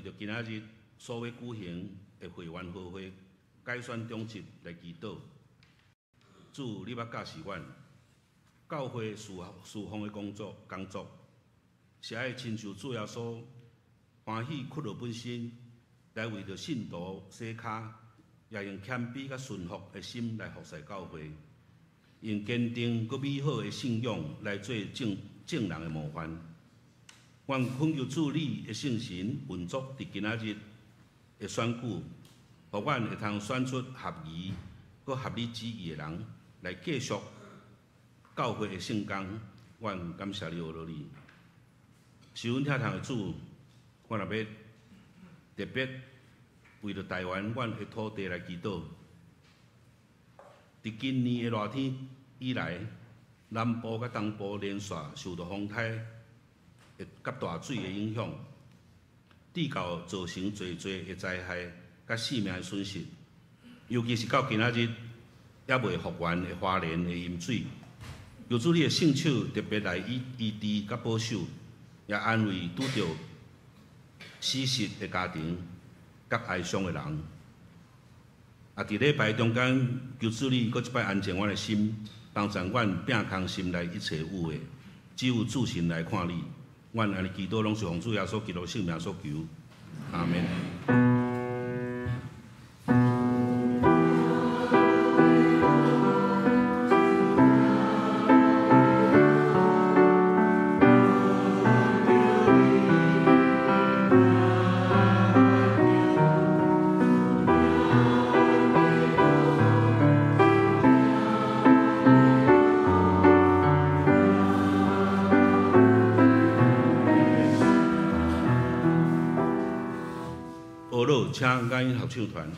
著今仔日所欲舉行的會員和會改選長執來祈禱。主，你捌教示阮，教會事奉的工作，是愛親像主耶穌歡喜屈落本身，來為著信徒洗跤，也用謙卑佮順服的心來服侍教會，用堅定閣美好的信仰來做眾人的模範。阮懇求主你的聖神運作佇今仔日的選舉，予阮會通選出合宜閣合你旨意的人，來繼續教會的聖工。阮感謝你，阿羅你。是阮疼痛的主，阮若欲特別為著台灣阮的土地來祈禱。佇今年的熱天以來，南部佮東部連續受著風颱佮大水的影響，至到造成濟濟的災害佮性命的損失。尤其是到今仔日猶未復原的花蓮的淹水，求主你的聖手特別來醫治佮保守，也安慰拄著死失的家庭佮哀傷的人。啊，佇禮拜中間，求主你閣一擺安靜阮的心，幫助阮摒空心內一切有的，只有注神來看你。阮按呢祈禱，攏是奉主耶穌基督聖名所求。阿們。請感恩合唱團。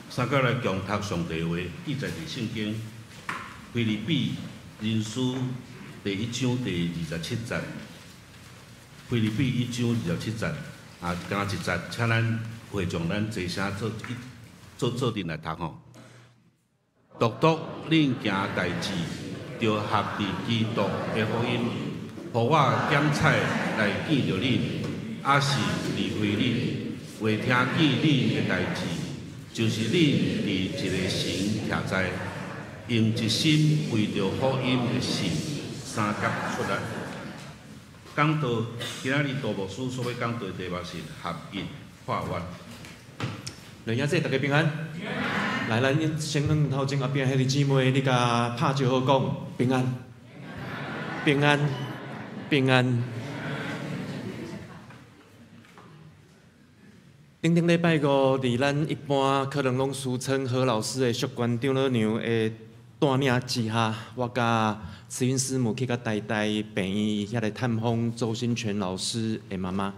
三个來共讀上帝話，記載佇聖經腓立比人書第一章第二十七節。腓立比一章二十七節，啊，敢若一節，請咱會眾咱齊聲做一做做陣來讀吼。獨獨恁行代誌，著合佇基督的福音，予我減彩來見著恁，抑是離開恁，袂聽見恁的代誌。就是恁佇一个神徛在，用一心為著福音的信相佮出力。講道今仔日杜牧師所欲講道的題目是合一跨越。來，兄弟大家平安。來，咱先阮頭前後壁彼个姊妹，你共拍招呼講平安，平安，平安。頂頂禮拜五，佇咱一般可能攏俗稱何老師的淑娟長老娘的帶領之下，我佮慈雲師母去佮台大病院遐來探訪周新全老師的媽媽。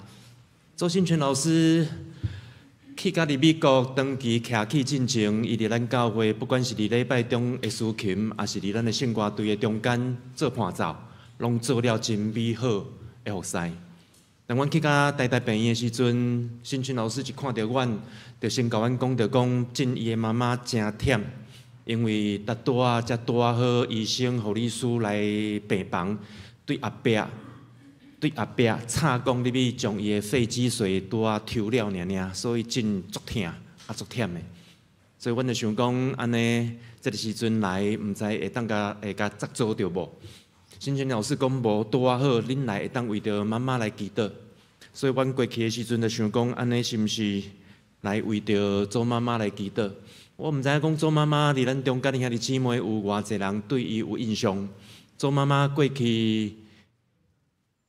周新全老師去佮佇美國長期徛起進前，伊佇咱教會，不管是佇禮拜中的司琴，抑是佇咱的聖歌隊的中間做伴奏，攏做了真美好的服侍。當阮去到台大病院的時陣，新全老師一看著阮，就先共阮講著講，進伊的媽媽誠忝，因為拄拄仔才拄仔好，醫生、護理師來病房，對後壁對後壁插管入去，將伊的肺積水拄仔抽了爾爾，所以真足疼啊足忝的。所以阮就想講，按呢，這个時陣來，毋知會當共會共紮做著無？新全老師講無拄仔好，恁來會當為著媽媽來祈禱。所以阮過去的時陣就想講，按呢是毋是來為著周媽媽來祈禱？我毋知影講周媽媽佇咱中間的兄弟姊妹有偌濟人對伊有印象。周媽媽過去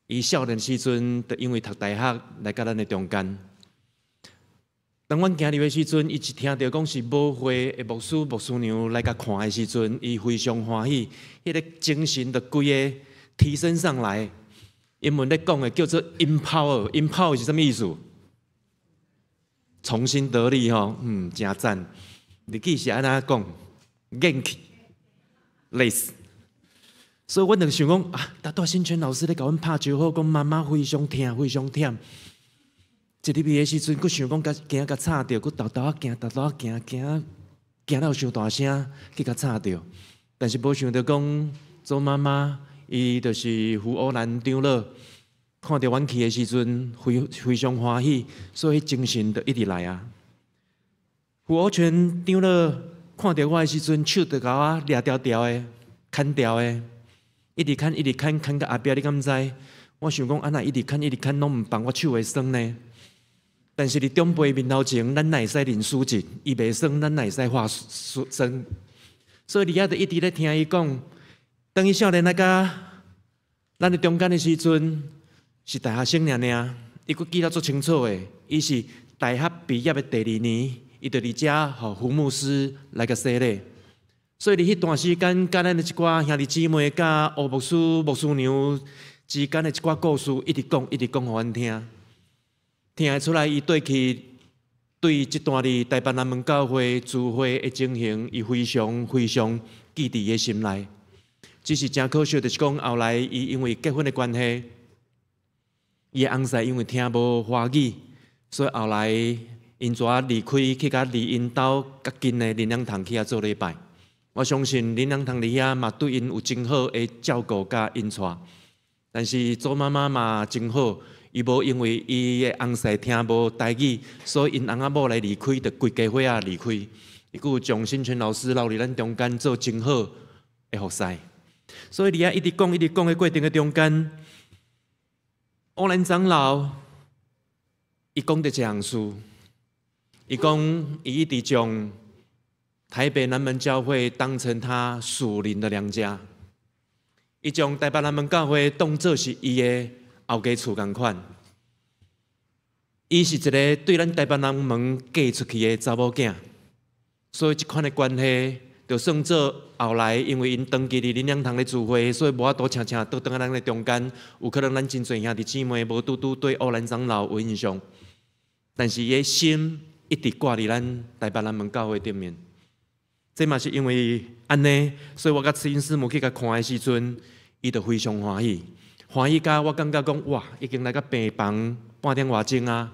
伊少年時陣，就因為讀大學來佮咱的中間。當阮行入的時陣，伊一聽著講是母會的牧師、牧師娘來共看的時陣，伊非常歡喜，彼个精神就規个提升上來。英文咧講的叫做 empower，empower 是啥物意思？重新得力吼，誠讚。日語是按怎講？元氣，類似。所以阮就想講啊，拄拄新全老師咧共阮拍招呼，講媽媽非常疼，非常忝。一入去的時陣，閣想講共驚共吵著，閣沓沓仔行，沓沓仔行，行行了傷大聲，去共吵著。但是無想著講，周媽媽伊就是胡歐蘭長老，看著阮去的時陣，非非常歡喜，所以精神就一直來啊。胡歐全長老看著我的時陣，手就共我掠牢牢的，牽牢的，一直牽，一直牽，牽到後壁，你敢知？我想講，按怎一直牽，一直牽，攏毋放我手會酸呢？但是佇長輩面頭前，咱哪會使認輸陣？伊袂酸，咱哪會使發酸？所以佇遐就一直咧聽伊講。當伊少年來佮咱的中間的時陣，是大學生爾爾，伊閣記得足清楚的。伊是大學畢業的第二年，伊就佇遮予胡牧師來共洗禮。所以佇彼段時間，佮咱的一寡兄弟姊妹、佮吳牧師、牧師娘之間的一寡故事，一直講，一直講予阮聽。聽會出來，伊對去對這段佇台北南門教會聚會的情形，伊非常非常記佇伊的心內。只是誠可惜，就是講後來伊因為結婚的關係，伊的翁婿因為聽無華語，所以後來𪜶怎離開去共離𪜶兜較近的靈糧堂去遐做禮拜。我相信靈糧堂佇遐嘛對𪜶有真好的照顧佮引帶。但是祖媽媽嘛真好，伊無因為伊的翁婿聽無台語，所以𪜶翁仔某來離開，就規家伙仔離開。伊閣有將新泉老師留佇咱中間做真好的服侍。所以佇遐一直講一直講的過程的中間，烏蘭長老伊講著一項事，伊講伊一直將台北南門教會當成他屬靈的娘家，伊將台北南門教會當做是伊的後家厝仝款。伊是一個對咱台北南門嫁出去的查某囝，所以這款的關係就算做後來，因為𪜶長期佇靈糧堂咧聚會，所以無法度常常倒轉來咱的中間，有可能咱真濟兄弟姊妹無拄拄對烏蘭長老有印象，但是伊的心一直掛佇咱台北南門教會頂面。這嘛是因為按呢，所以我佮慈英師母去共看的時陣，伊就非常歡喜，歡喜甲我感覺講哇，已經來到病房半點外鐘啊，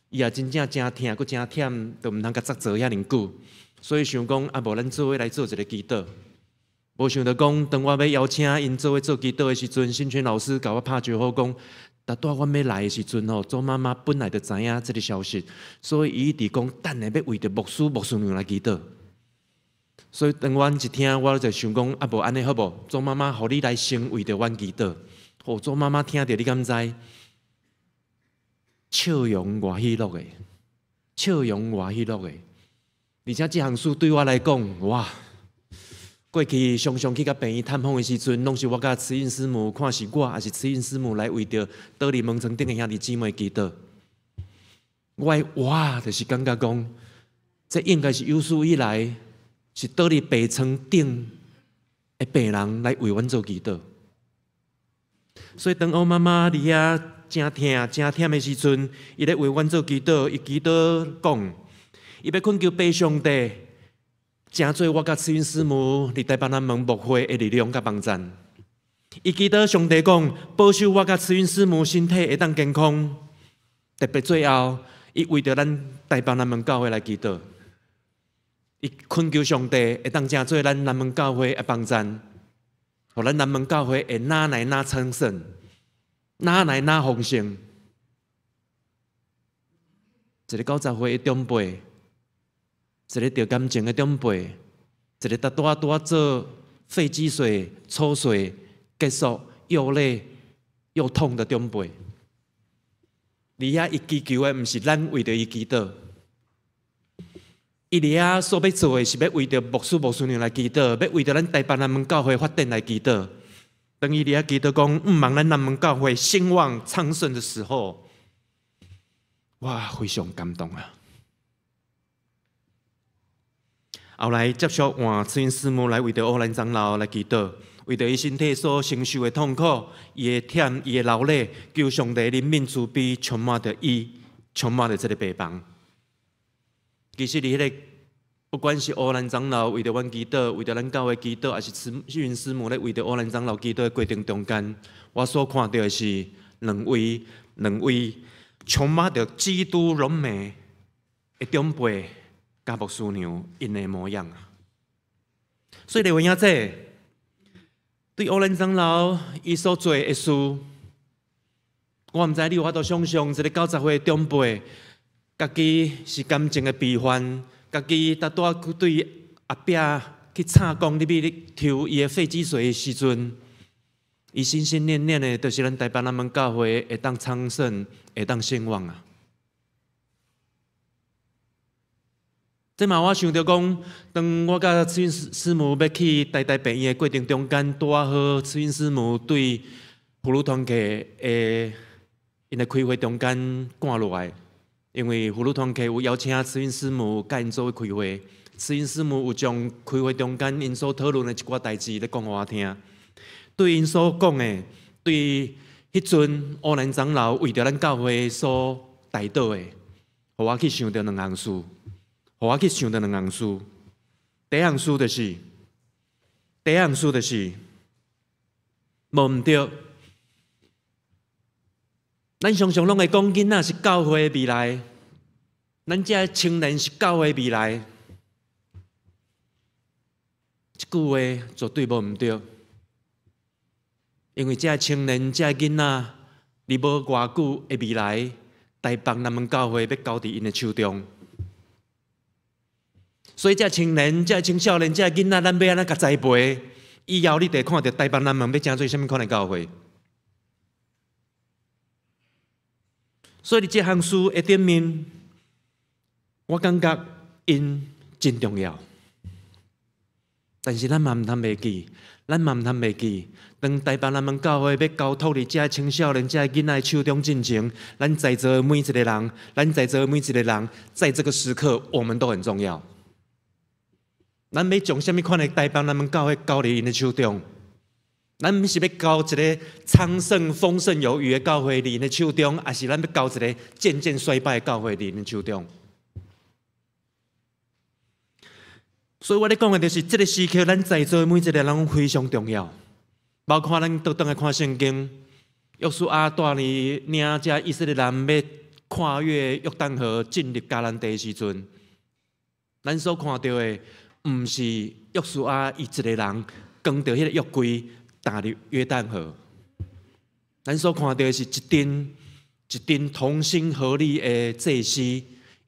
伊也真正誠疼，閣誠忝，都毋通共執做遐爾久，所以想講啊，無咱做伙來做一個祈禱。無想著講，當我欲邀請𪜶做伙做祈禱的時陣，新泉老師共我拍招呼講，拄拄阮欲來的時陣吼，祖媽媽本來就知影這個消息，所以伊一直講等下欲為著牧師牧師娘來祈禱。所以當阮一聽，我就想講啊，無按呢好無？祖媽媽，予你來先為著阮祈禱。予祖媽媽聽著，你敢知？笑容偌喜樂的，笑容偌喜樂的。而且這項事對我來講，哇！過去常常去共病院探訪的時陣，攏是我佮慈英師母，看是我，抑是慈英師母來為著倒佇門床頂的兄弟姊妹祈禱。我的哇，就是感覺講，這應該是有史以來是倒佇病床頂的病人來為阮做祈禱。所以當烏媽媽佇遐誠疼、誠忝的時陣，伊咧為阮做祈禱，伊祈禱講，伊欲懇求父上帝，成做我佮慈英師母佇台北南門牧會的力量佮幫贊。伊祈禱上帝講，保守我佮慈英師母身體會當健康。特別最後，伊為著咱台北南門教會來祈禱，伊懇求上帝會當成做咱南門教會的幫贊，予咱南門教會會愈來愈昌盛，愈來愈豐盛。一個90歲的長輩，一個得感情的長輩，一個拄拄仔拄仔做肺積水、抽水結束又累又痛的長輩，佇遐伊祈求的毋是咱為著伊祈禱，伊佇遐所欲做的是欲為著牧師牧師娘來祈禱，欲為著咱台北南門教會發展來祈禱。當伊佇遐祈禱講，毋望咱南門教會興旺昌盛的時候，哇，非常感動啊！後來接續換慈英師母來為著烏蘭長老來祈禱，為著伊身體所承受的痛苦、伊的忝、伊的流淚，求上帝憐憫慈悲，充滿著伊，充滿著這個病房。其實，佇彼個不管是烏蘭長老為著阮祈禱，為著咱教會祈禱，抑是慈英師母咧為著烏蘭長老祈禱的過程中間，我所看著的是兩位兩位充滿著基督榮美的長輩佮牧師娘𪜶的模樣啊！所以列位兄弟，對烏蘭長老伊所做的事，我毋知你有法度想像，一個90歲的長輩，家己是感情的病患，家己拄拄仔對後壁去插管入去抽伊的肺積水的時陣，伊心心念念的，就是咱台北南門教會會當昌盛，會當興旺啊！這嘛，我想著講，當我佮慈英師母欲去台大病院的過程中間，拄仔好慈英師母對婦女團契的𪜶的開會中間趕落來，因為婦女團契有邀請慈英師母佮𪜶做伙開會，慈英師母有將開會中間𪜶所討論的一寡代誌咧講予我聽。對𪜶所講的，對彼陣烏蘭長老為著咱教會所代禱的，予我去想著兩項事，予我去想著兩項事。第一項事就是，第一項事就是，無毋對，咱常常攏會講囡仔是教會的未來，咱這青年是教會未來。這句話絕對無毋對，因為這青年、這囡仔，佇無偌久的未來，台北南門教會欲交佇𪜶的手中。所以這青年、這青少年、這囡仔，咱欲按怎共栽培？以後你就會看著台北南門欲成做啥物款的教會。所以佇這項事的頂面，我感覺𪜶真重要。但是咱嘛毋通袂記，咱嘛毋通袂記，當台北南門教會欲交託佇這青少年、這囡仔的手中進前，咱在座的每一個人，咱在座的每一個人，在這個時刻，我們都很重要。咱欲將啥物款的台北南門教會交佇𪜶的手中？咱毋是欲交一个昌盛、豐盛有餘的教會佇𪜶的手中，抑是咱欲交一个漸漸衰敗的教會佇𪜶的手中？所以我咧講的就是，這个時刻，咱在座的每一個人攏非常重要。包括咱倒轉來看聖經，約書亞帶領這以色列人欲跨越約旦河進入迦南地的時陣，咱所看到的，毋是約書亞伊一个人扛著彼个約櫃踏入約旦河，咱所看到的是一陣一陣同心合力的祭司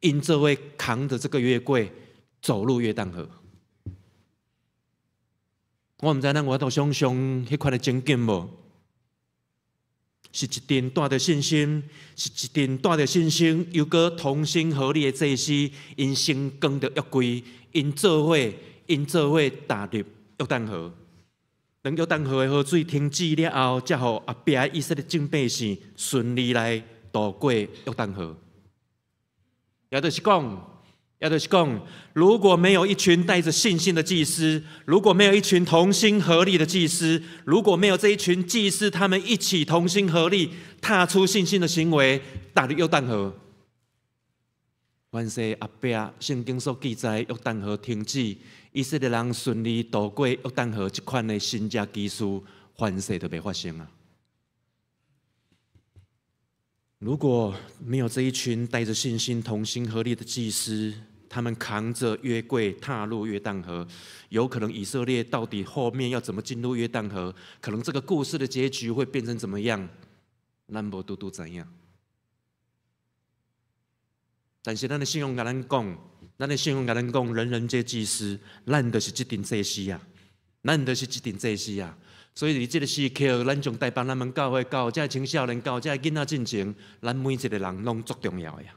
，𪜶做伙扛著這个約櫃走入約旦河。我毋知咱有法度想象彼款的情景無？是一陣帶著信心，是一陣帶著信心，又閣同心合力的祭司，𪜶先扛著約櫃，𪜶做伙踏入約旦河。當約旦河的河水停止了後，才予後壁以色列眾百姓順利來渡過約旦河。也就是講，如果沒有一群帶著信心的祭司，如果沒有一群同心合力的祭司，如果沒有這一群祭司，他們一起同心合力，踏出信心的行為，踏入約旦河。凡是後壁聖經所記載，約旦河停止，以色列人順利渡過約旦河這款的神蹟奇事，凡事都袂發生啊。如果沒有這一群帶著信心、同心合力的祭司，他們扛著約櫃踏入約旦河，有可能以色列到底後面要怎麼進入約旦河？可能這個故事的結局會變成怎麼樣？咱無拄拄知影。但是咱的信仰共咱講，咱的信仰共咱講，人人皆祭司，咱就是這陣祭司啊，咱就是這陣祭司啊。所以佇這个時刻，咱將台北南門教會交這青少年、交這囡仔進前，咱每一个人攏足重要的啊。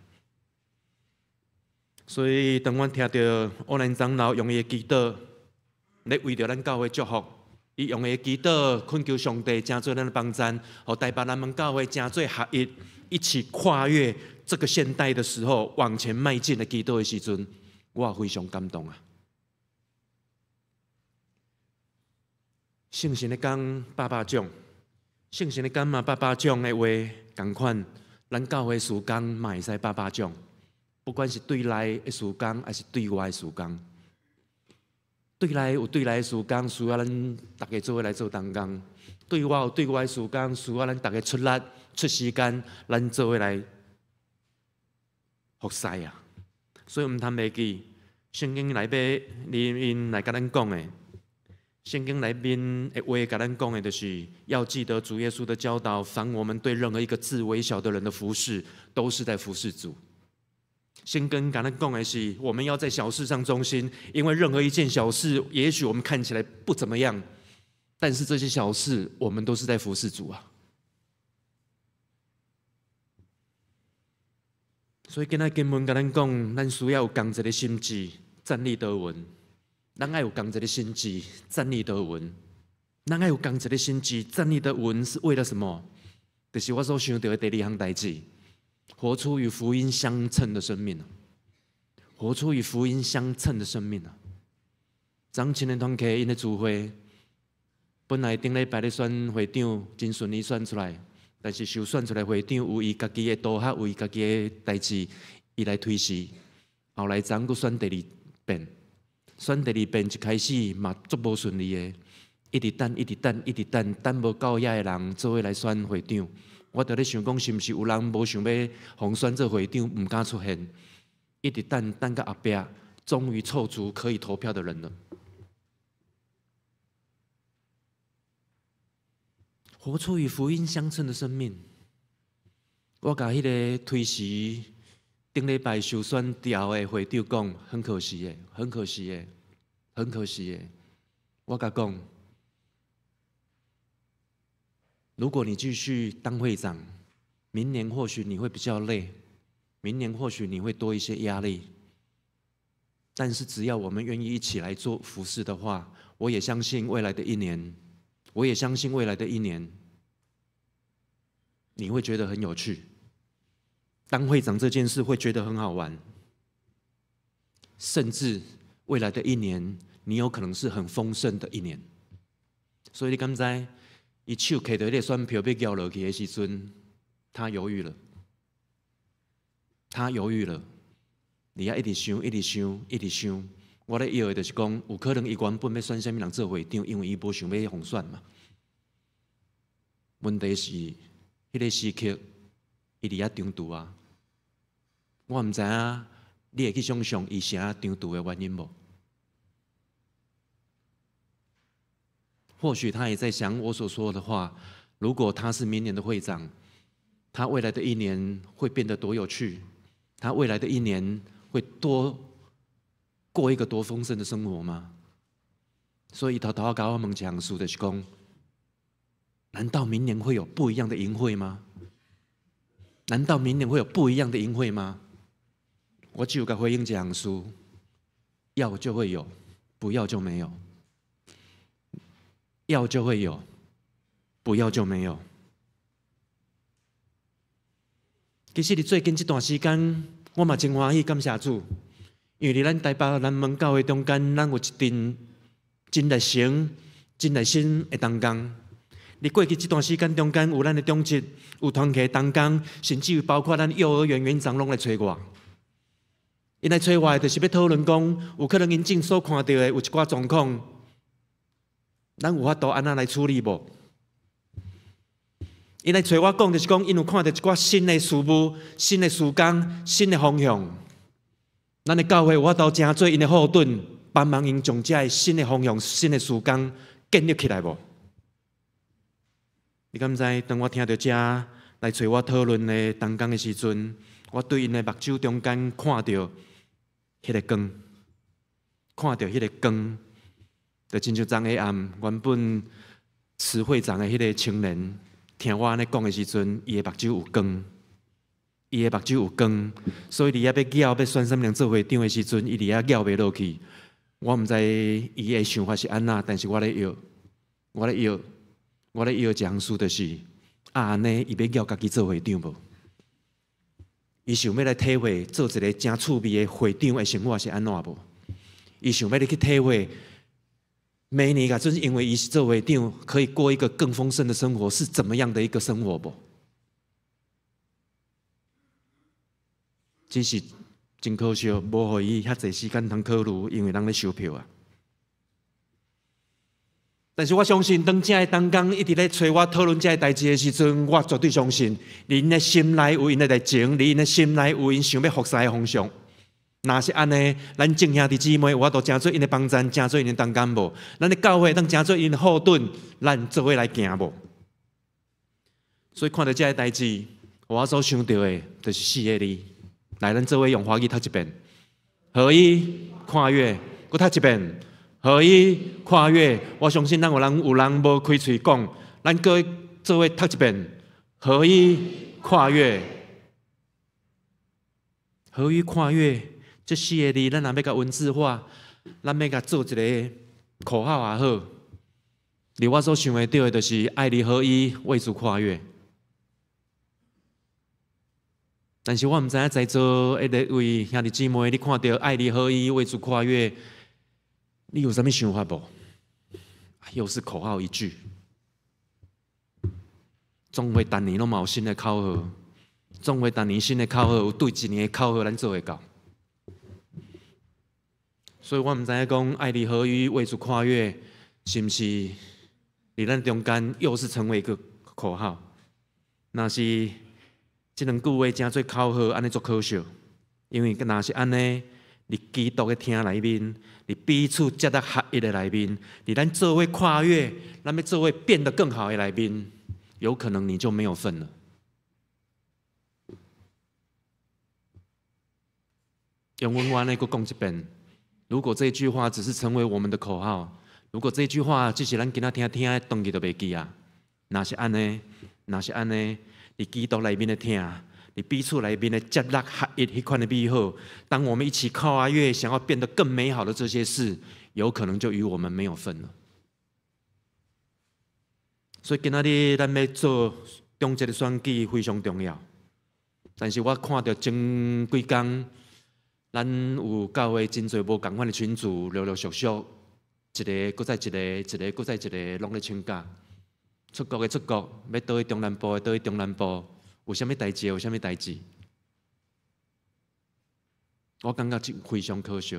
所以，當阮聽著烏蘭長老用伊的祈禱，咧為著咱教會祝福，伊用伊的祈禱懇求上帝，成做咱的幫贊，予台北南門教會成做合一，一起跨越這個現代的時候往前邁進的祈禱的時陣，我也非常感動啊。聖神咧講百百種，聖神咧講嘛百百種的話，仝款，咱教會事工嘛會使百百種，不管是對內的事工，抑是對外的事工。對內有對內的事工，需要咱逐家做伙來做同工；對外有對外的事工，需要咱逐家出力、出時間，咱做伙來服侍啊。所以毋通袂記，聖經內底裡面來共咱講的。聖經內面的話，共咱講的，就是要記得主耶穌的教導。凡我們對任何一個至微小的人的服侍，都是在服侍主。聖經共咱講的是，我們要在小事上忠心，因為任何一件小事，也許我們看起來不怎麼樣，但是這些小事，我們都是在服侍主啊。所以今仔經文共咱講，咱需要有仝一个心志，站立得穩。咱愛有仝一个心志，站立得穩。咱愛有仝一个心志，站立得穩是為了什麼？就是我所想著的第二項代誌，活出與福音相稱的生命啊！活出與福音相稱的生命啊！昨青年團契𪜶的聚會，本來頂禮拜咧選會長，真順利選出來，但是受選出來會長有伊家己的道學，有伊家己的代誌，伊來推辭。後來昨閣選第二遍。選第二遍一開始嘛足無順利的，一直等，一直等，一直等，等無夠遐个人做伙來選會長，我佇咧想講，是毋是有人無想欲予選做會長，毋敢出現，一直等等到後壁，終於湊足可以投票的人了。活出與福音相稱的生命。我共彼个推時頂禮拜受選掉的會長講，很可惜的，很可惜的，很可惜的。我共講，如果你繼續當會長，明年或許你會比較累，明年或許你會多一些壓力。但是只要我們願意一起來做服事的話，我也相信未來的一年，我也相信未來的一年，你會覺得很有趣。當會長這件事會覺得很好玩，甚至未來的一年，你有可能是很豐盛的一年。所以你敢知，伊手提著彼個選票欲交落去的時陣，他猶豫了，他猶豫了。伊遐一直想，一直想，一直想。我咧臆的就是講，有可能伊原本欲選啥物人做會長，因為伊無想欲予選嘛。問題是，彼個時刻，伊佇遐躊躇啊。我毋知影，你會去想像伊啥躊躇的原因無？或許他也在想我所說的話。如果他是明年的會長，他未來的一年會變得多有趣？他未來的一年會多過一個多豐盛的生活嗎？所以頭頭仔共我問一項事，就是講：難道明年會有不一樣的營會嗎？難道明年會有不一樣的營會嗎？我只有共回應一項事：要就會有，不要就沒有。要就會有，不要就沒有。其實，佇最近這段時間，我嘛真歡喜，感謝主，因為佇咱台北南門教會中間，咱有一陣真熱誠、真熱心的同工。佇過去這段時間中間，有咱的長執，有團契同工，甚至於包括咱幼兒園園長攏來揣我。𪜶來揣我的，就是欲討論講，有可能𪜶正所看著的有一寡狀況，咱有法度按怎來處理無？𪜶來揣我講，就是講，𪜶有看著一寡新的事物、新的事工、新的方向。咱的教會有法度成做𪜶的後盾，幫忙𪜶將這个新的方向、新的事工建立起來無？你敢知？當我聽著這來揣我討論的同工的時陣，我對𪜶的目睭中間看著彼個光，看著彼個光，就親像昨下暗原本辭會長的彼個青年，聽我按呢講的時陣，伊的目睭有光，伊的目睭有光，所以佇遐欲拗欲選啥物人做會長的時陣，伊佇遐拗袂落去。我毋知伊的想法是按怎，但是我咧臆，我咧臆，我咧臆一項事，就是啊，按呢，伊欲拗家己做會長無？伊想欲來體會做一个誠趣味的會長的生活是按怎無？伊想欲來去體會，每年啊，就是因為伊是做會長，可以過一個更豐盛的生活，是怎麼樣的一個生活無？只是真可惜，無予伊遐濟時間通考慮，因為人咧收票啊。但是我相信，當這个同工一直咧揣我討論這个代誌的時陣，我絕對相信，𪜶的心內有𪜶的熱情，𪜶的心內有𪜶想欲服侍的方向。若是按呢，咱眾兄弟姊妹有法度成做𪜶的幫贊，成做𪜶的同工無？咱的教會當成做𪜶的後盾，咱做伙來行無？所以看著這个代誌，我所想著的，就是四个字。來，咱做伙用華語讀一遍：合一跨越，閣讀一遍。合一跨越，我相信咱有人有人無開喙講，咱閣做伙讀一遍。合一跨越，合一跨越，這四个字，咱若欲共文字化，咱欲共做一个口號也好。佇我所想會著的，就是愛你合一，為主跨越。但是我毋知影在座的各位兄弟姊妹，你看著愛你合一，為主跨越，你有啥物想法無？又是口號一句，總會逐年攏嘛有新的口號，總會逐年新的口號，有對一年的口號咱做會到。所以我毋知影講愛你合一，為主跨越，是毋是佇咱中間又是成為一個口號？若是這兩句話成做口號，按呢足可惜，因為若是按呢，佇基督的疼內面，佇彼此接納合一的內面，佇咱做伙跨越，咱欲做伙變得更好的內面，有可能你就沒有份了。用阮話呢，閣講一遍。如果這句話只是成為我們的口號，如果這句話只是咱今仔聽聽，轉去就袂記啊。若是按呢，若是按呢，佇基督內面的疼，佇彼此內面的接納合一，彼款的美好，當我們一起跨越，想要變得更美好的這些事，有可能就與我們沒有份了。所以今仔日咱欲做長執的選舉非常重要，但是我看著前幾工，咱有教會真濟無仝款的群組，陸陸續續，一个閣再一个，一个閣再一个，攏咧請假。出國的出國，欲倒去中南部的倒去中南部，有啥物代誌？有啥物代誌？我感覺這非常可惜，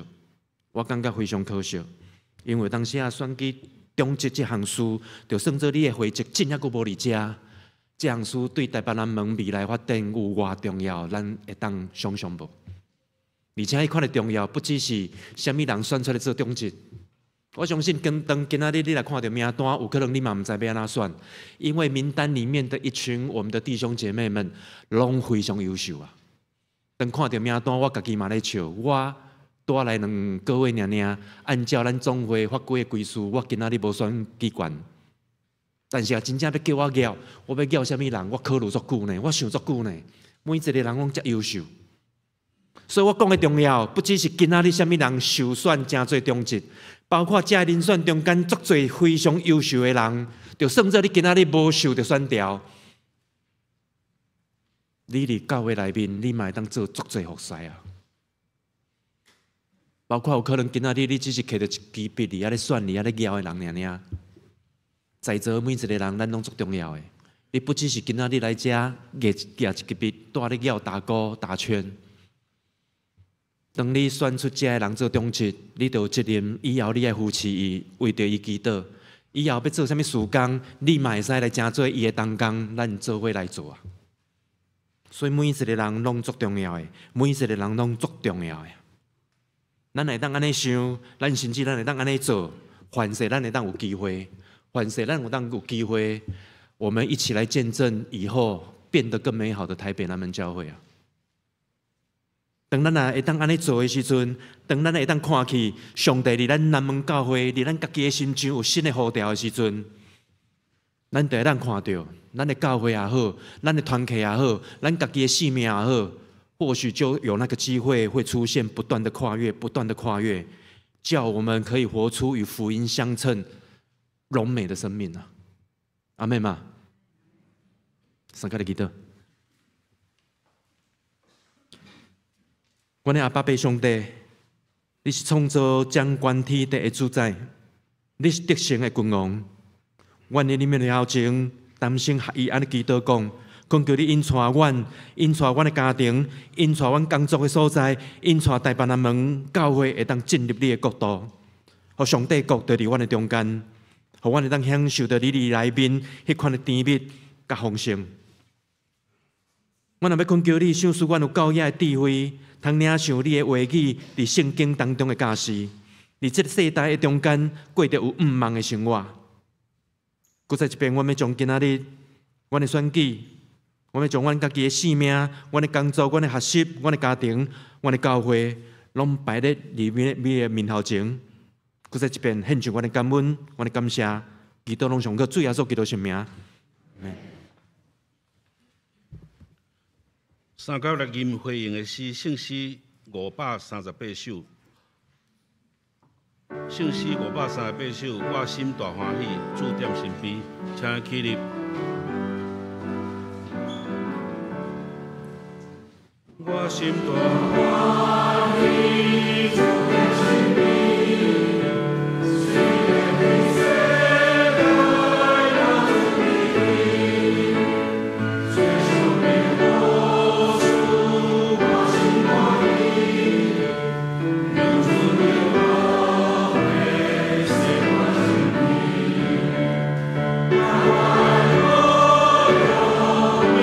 我感覺非常可惜，因為當時啊選舉長執這項事，就算做你的會籍真猶閣無佇遮，這項事對台北南門未來發展有偌重要，咱會當想像無？而且彼款的重要，不只是啥物人選出來做長執。我相信，當當今仔日你來看著名單，有可能你嘛毋知欲按怎選，因為名單裡面的一群我們的弟兄姐妹們，攏非常優秀啊。當看著名單，我家己嘛咧笑，我拄仔來兩個月爾爾，按照咱總會法規的規矩，我今仔日無選舉權。但是啊，真正欲叫我舉，我欲舉啥物人，我考慮足久呢，我想足久呢。每一個人攏遮優秀，所以我講的重要，不只是今仔日啥物人受選成做長執。包括這人選中間足濟非常優秀的人，就算做你今仔日無受著選調，你佇教會內面，你嘛會當做足濟服侍啊。包括有可能今仔日你只是提著一支筆佇遐咧選、佇遐咧舉的人爾爾，在座每一個人，咱攏足重要的。你不只是今仔日來遮舉舉一支筆，蹛咧舉打勾打圈。當你選出這个人做長執，你就有責任，以後你愛扶持伊，為著伊祈禱。以後欲做啥物事工，你嘛會使來成做伊的同工，咱做伙來做啊。所以每一個人攏足重要的，每一個人攏足重要的。咱會當按呢想，咱甚至咱會當按呢做，凡勢咱會當有機會，凡勢咱有當有機會，我們一起來見證以後變得更美好的台北南門教會啊！當咱若會當按呢做的時陣，當咱會當看去上帝佇咱南門教會，佇咱家己的心中有新的呼召的時陣，咱就會當看著，咱的教會也好，咱的團契也好，咱家己的性命也好，或許就有那個機會會出現，不斷的跨越，不斷的跨越，叫我們可以活出與福音相稱、榮美的生命啊！阿們嗎？三個來祈禱。阮的阿爸父上帝，你是創造掌管天地的主宰，你是得勝的君王。阮佇你面前同心合意按呢祈禱講，懇求你引帶阮，引帶阮的家庭，引帶阮工作的所在，引帶台北南門教會會當進入你的國度，予上帝國就佇阮的中間，予阮會當享受著你佇內面彼款的甜蜜佮豐盛。阮若欲懇求你，賞賜阮有夠額的智慧，通領受你的話語佇聖經當中的教示，佇這个世代的中間過著有向望的生活。閣再一遍，阮欲將今仔日阮的選舉，阮欲將阮家己的性命、阮的工作、阮的學習、阮的家庭、阮的教會，攏擺佇你的面頭前。閣再一遍，獻上阮的感恩、阮的感謝，祈禱攏上靠主耶穌基督聖名。三九六音回應的詩，聖詩538首。聖詩538首，我心大歡喜，主踮身邊，請起立。我心大歡喜，主踮身邊，雖然彼世界若出危機，最想念何處我心歡喜，求主你保護洗我身邊，我愛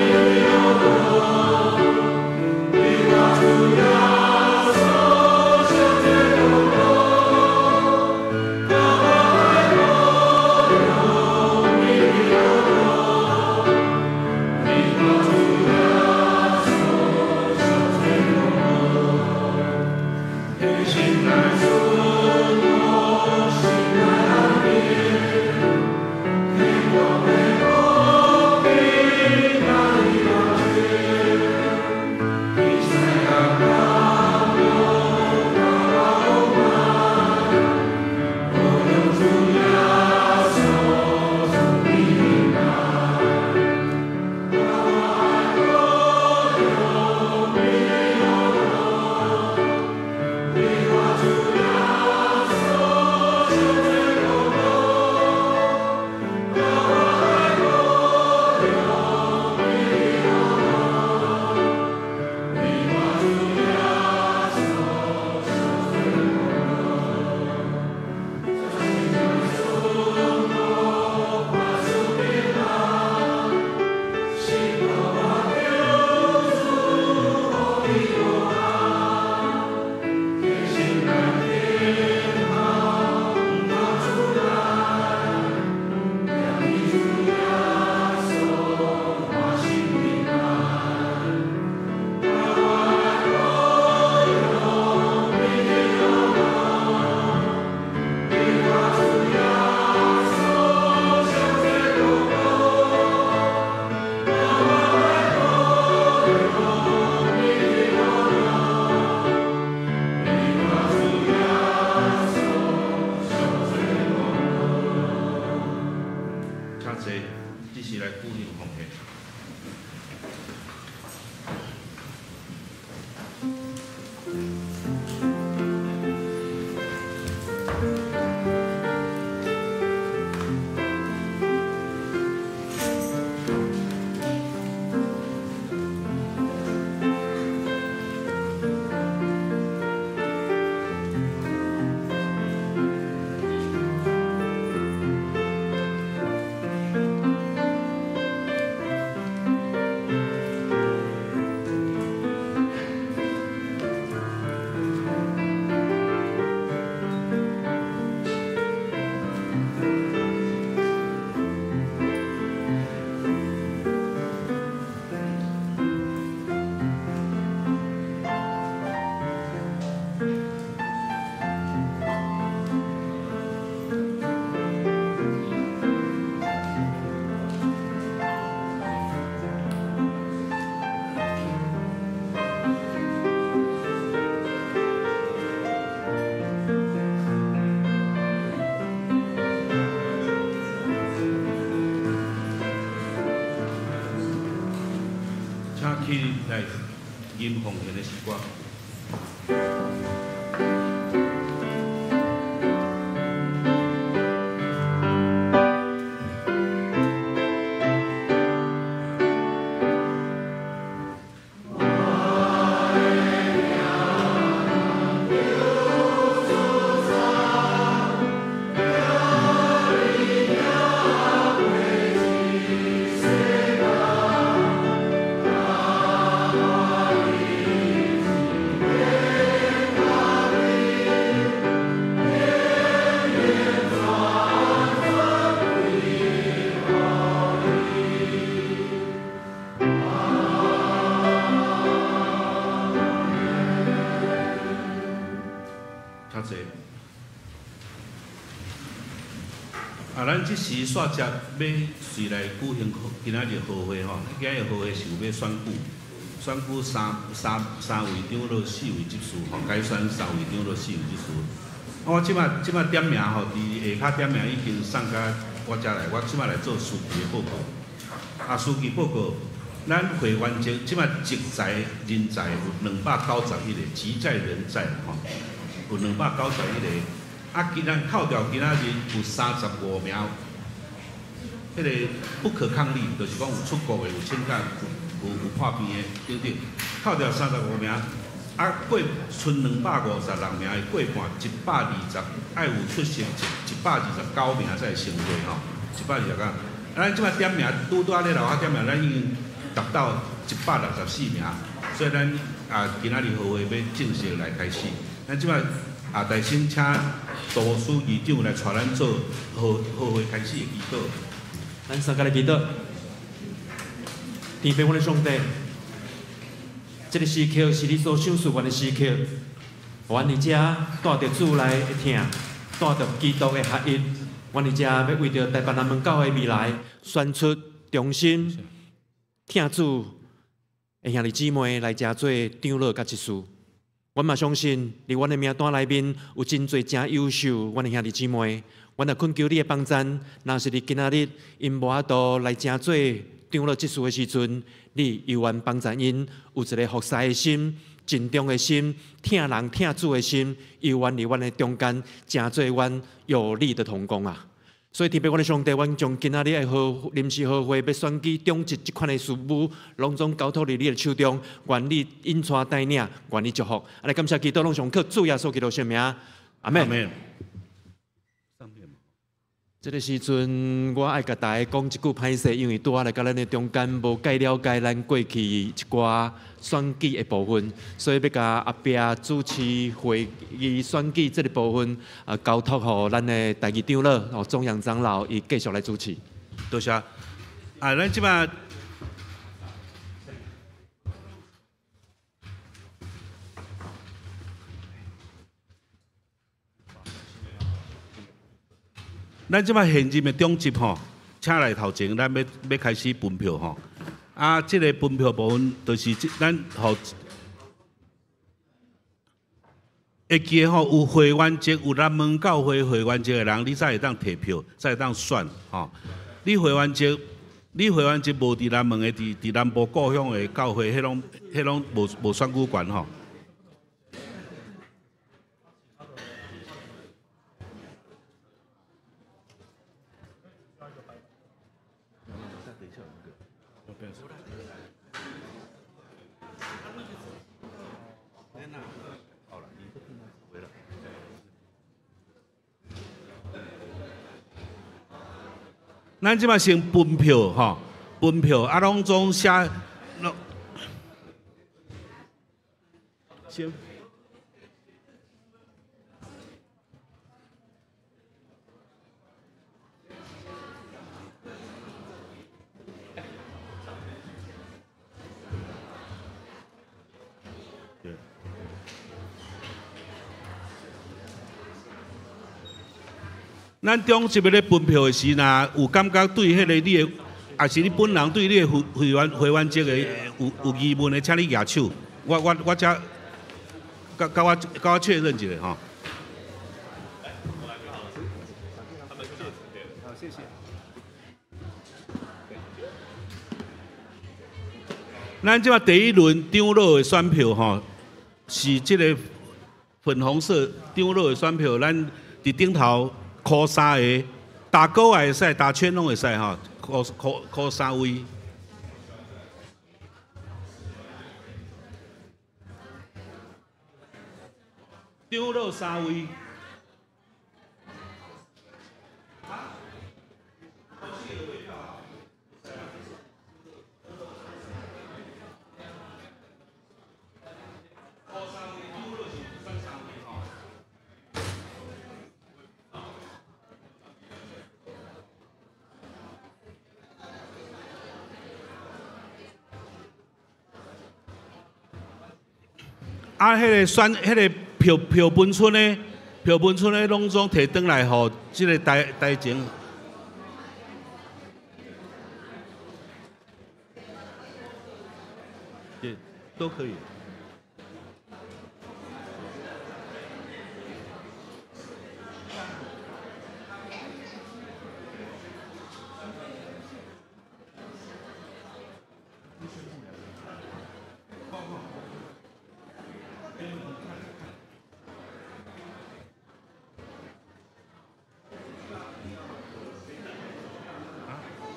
來吟奉獻的詩歌。咱這時煞接欲隨來舉行今仔日和會吼，今仔日和會是有欲選舉，選舉三位長老、四位執事吼，改選三位長老、四位執事。啊，我這馬點名吼，佇下跤點名已經送到我遮來，我這馬來做書記的報告。啊，書記報告，咱會員籍這馬籍在人在有291個，籍在人在吼，有291個。啊，今咱扣掉今仔日有35名，彼個不可抗力，就是講有出國的、有請假、有破病的等等，扣掉35名，啊，過賰256名的過半120，愛有出席129名才會成會吼，129。啊，咱這擺點名，拄拄仔咧樓下點名，咱已經達到164名，所以咱啊今仔日和會欲正式來開始。咱這擺啊，代先請杜書記長來帶咱做和會開始的祈禱。咱三個來祈禱。天父，阮的上帝，這個時刻是你所賞賜阮的時刻，予阮佇遮帶著主內的疼，帶著基督的合一，阮佇遮欲為著台北南門教會未來選出忠心疼主的兄弟姊妹來遮做長老佮執事。阮嘛相信，佇阮的名單內面有真濟誠優秀，阮的兄弟姊妹，阮也懇求你的幫贊。若是佇今仔日𪜶無法度來成做長老執事的時陣，你猶原幫贊𪜶有一个服侍的心、盡忠的心、疼人疼主的心，猶原佇阮的中間成做阮有力的同工啊！所以特別阮的上帝，阮將今仔日的臨時和會欲選舉長執這款的事務，攏總交託佇你的手中，願你引帶帶領，願你祝福。按呢感謝基督，攏上靠主耶穌基督聖名，阿們。這个時陣，我愛共大家講一句歹勢，因為拄仔來佮咱的中間無介了解咱過去一寡選舉的部分，所以欲共後壁主持會議選舉這个部分，交託予咱的第二長老哦，鍾陽長老，伊繼續來主持。多謝。啊，咱這擺。咱這擺現任的長執吼，請來頭前，咱欲開始分票吼。啊，這个分票部分就是咱予會記得吼，有會員籍、有南門教會會員籍的人，你才會當提票，才會當選吼。你會員籍，你會員籍無佇南門的，佇南部故鄉的教會，彼攏無選舉權吼。咱這擺先分票吼，分票啊，攏總寫，先。咱中一个咧分票的時，若有感覺對彼个你的，抑是你本人對你的會員籍的有疑問的，請你舉手，我才共我確認一下吼。好，謝謝。咱這擺第一輪長老的選票吼，是這个粉紅色長老的選票，咱佇頂頭箍三个，打勾也會使，打圈攏會使吼，箍箍箍三位。長老三位。啊，彼个選，彼个票票本村的，票本村的攏總提轉來，予這个台台前。對，都可以。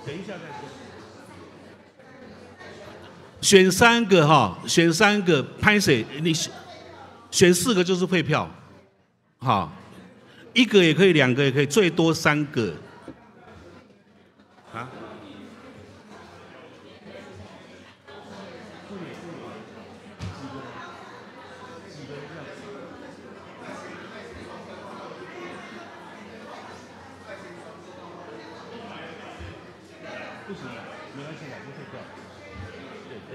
等一下再說。選三個哈，選三個，歹勢，你選四個就是廢票，哈，一個也可以，兩個也可以，最多三個。啊？不行，沒關係啦，就廢票。對對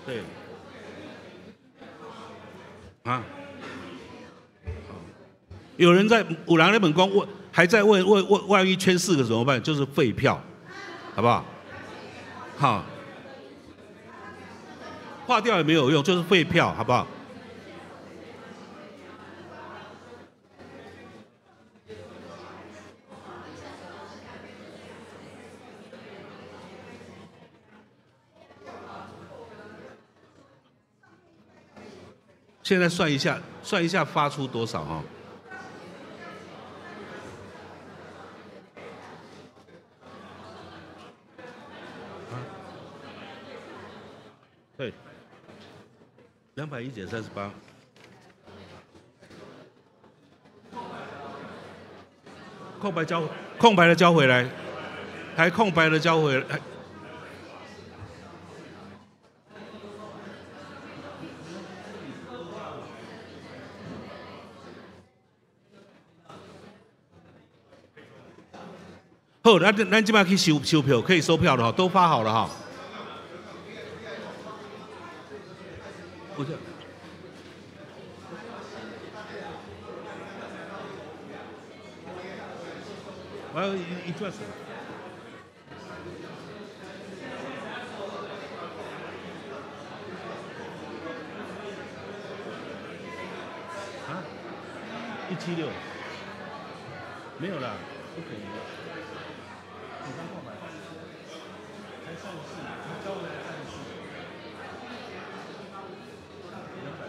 對。啊？有人在有人咧問講，問還在問問問，萬一圈四個怎麼辦？就是廢票，好不好？好，劃掉也沒有用，就是廢票，好不好？現在算一下，算一下發出多少哈？啊？對，210減38，空白交，空白的交回來，還空白的交回來。好，咱咱這擺去收收票，可以收票了哈，都發好了哈。不是。我要一轉手。啊？176？沒有啦，不可能。幾張空白？才34，才交回來34。210，210。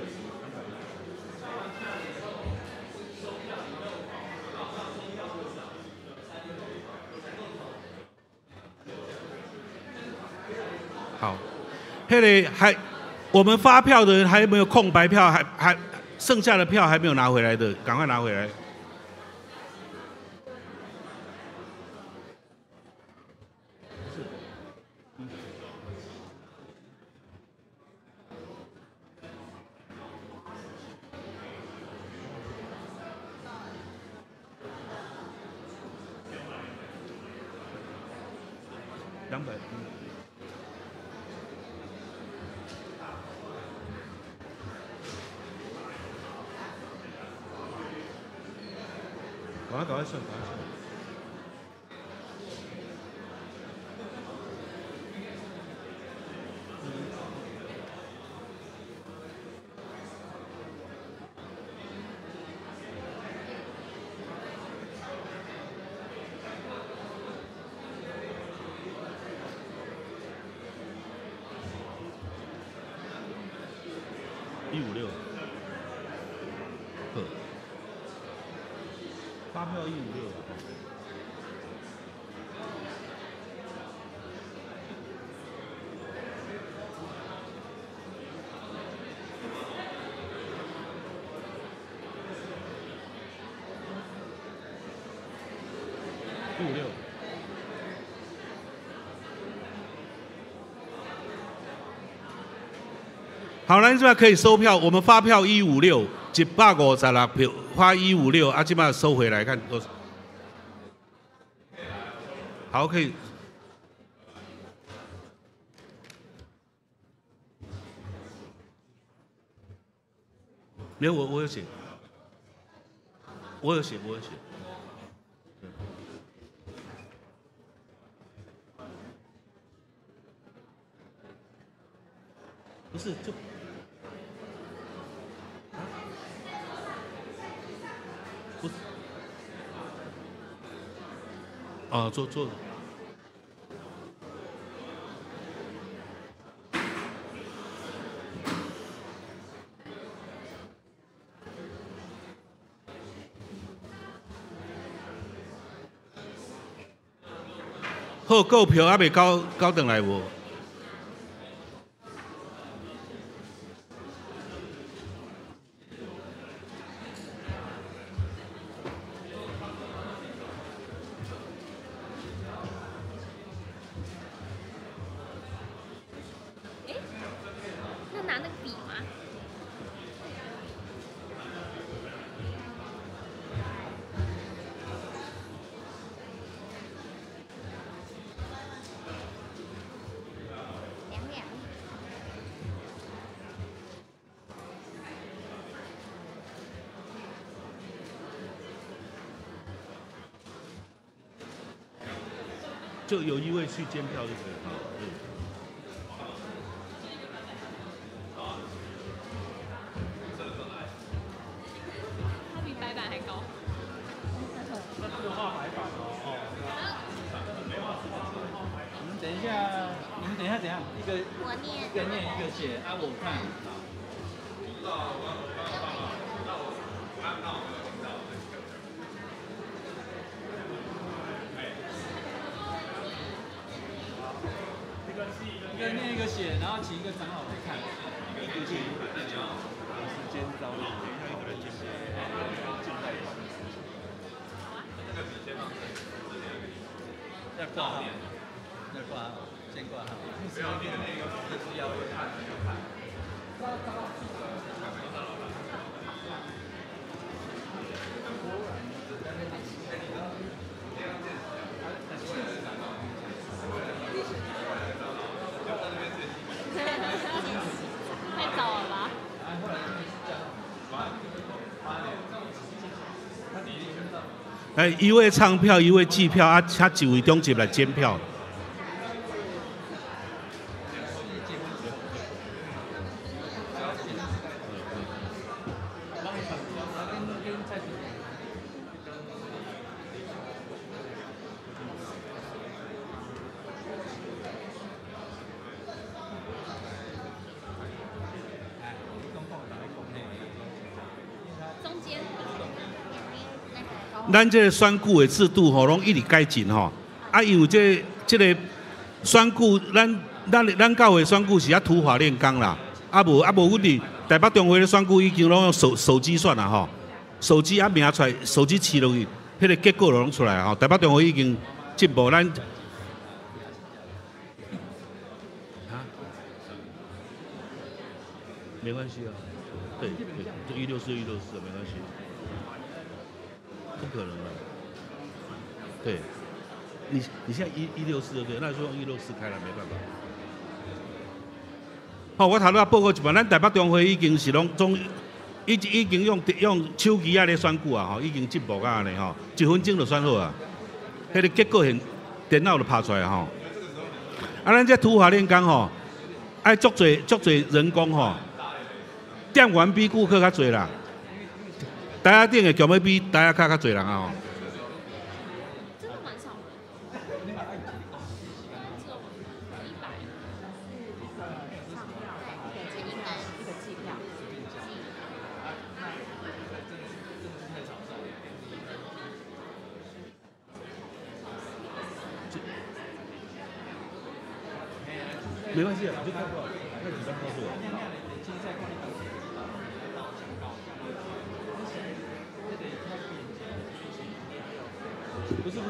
好，彼个還我們發票的人還有沒有空白票？還剩下的票還沒有拿回來的，趕快拿回來。200。趕快趕快算，趕快算。156。好，發票156。156。好，咱這邊可以收票，我們發票一五六，156票，發一五六，啊，這邊收回來看多少？好，可以。沒有，我有寫，我有寫，我有寫。不是就。不是，啊，坐坐。好，購票還未交交轉來無？那拿那個筆嗎？兩兩。就有一位去監票就可以了。對。他比白板還高。那這個畫白板哦。你們等一下，你們等一下怎樣？一個我念，一個念一個寫，啊，我看。一個念一個寫，然後請一個長老來看。一個時間到了，一個人監票。要掛號，要掛號，先掛號。沒有，那個是要看要看。太早了吧？哎，一位唱票，一位計票，啊，請一位長執來監票。中間。咱這個選舉的制度吼，攏一直改進吼。啊，因為這個選舉，咱教會選舉是愛土法煉鋼啦。啊無啊無，阮佇台北中會的選舉已經攏用手機選啦吼。手機啊名出來，手機試落去，彼個結果就攏出來吼。台北中會已經進步，咱。啊？沒關係啊，對對，就164 164，沒關係。不可能了，對，你現在164就對，那就用一六四開了，沒辦法。好，我頭拄仔報告一擺，咱台北中會已經是攏總已經用手機仔咧選舉啊，吼，已經進步到按呢吼，1分鐘就選好啊，彼個結果現電腦就拍出來吼。啊，咱這土法煉鋼吼，愛足濟足濟人工吼，店員比顧客較濟啦。台仔頂的強欲比台仔跤較濟人啊吼。真的蠻少的，只有100。一個計票。沒關係啊，你就看過，那幾張告訴我。不是不是。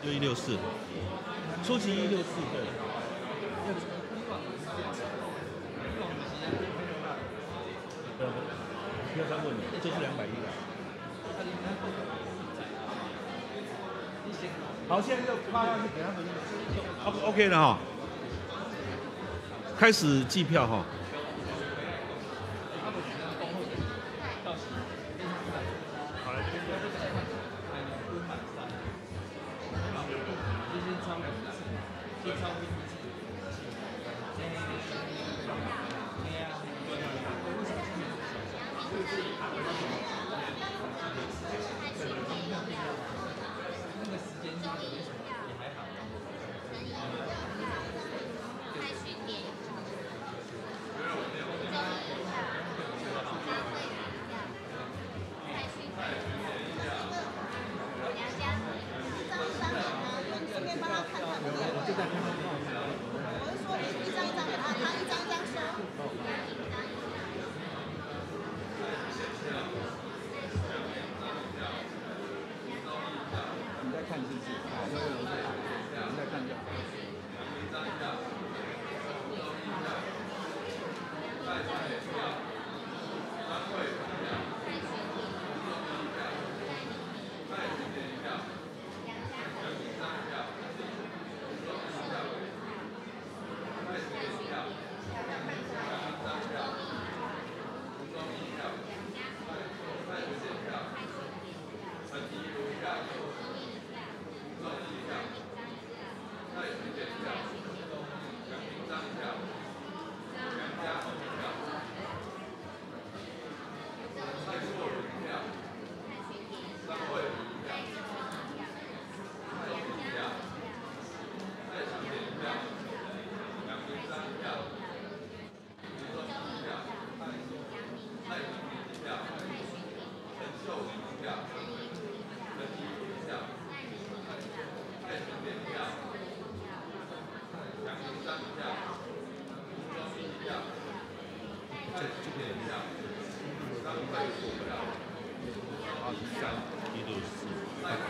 就164，初期一六四對。不要再問了，這是210了。好，現在就發上去給他們。OK 了哈，開始計票哈。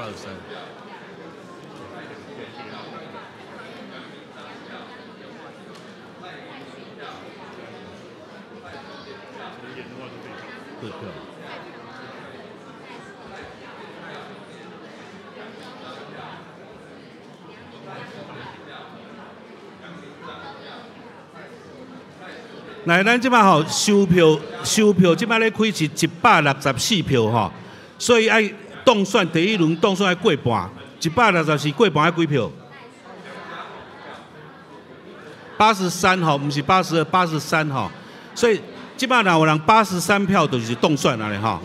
164，83。对票。來，咱這擺吼收票，收票這擺咧開是164票吼，所以愛當選第一輪當選愛過半，164過半愛幾票？83吼，毋是82，83吼，所以這擺若有人83票，就是當選啊咧吼。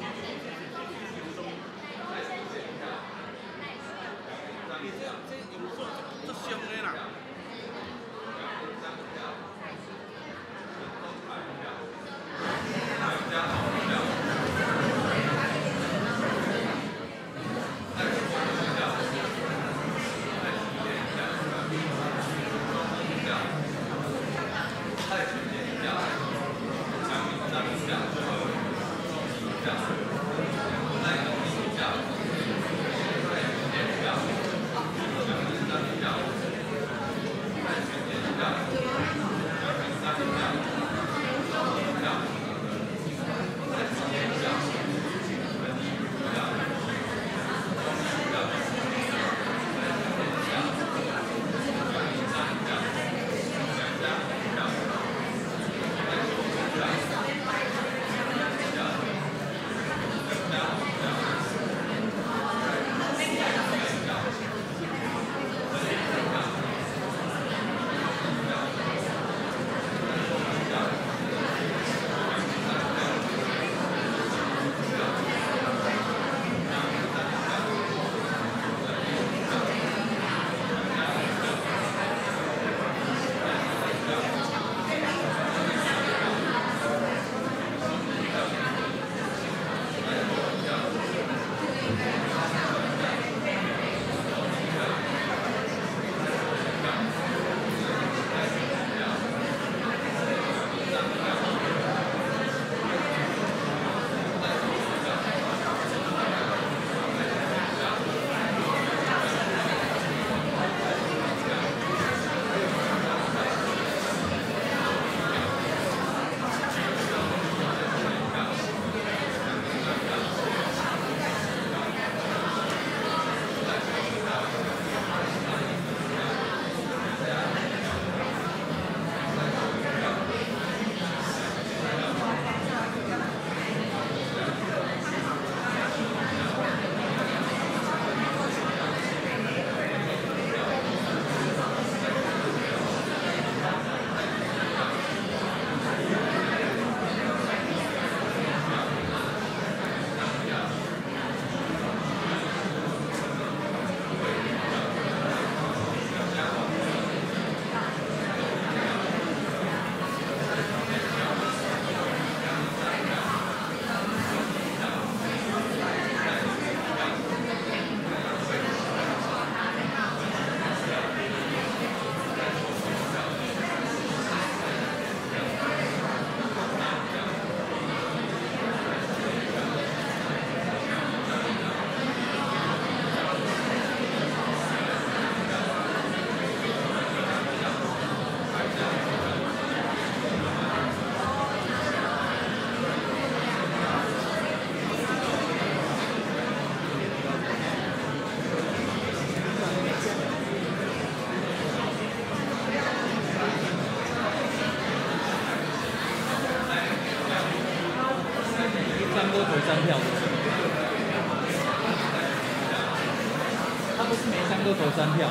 每一張都投三票。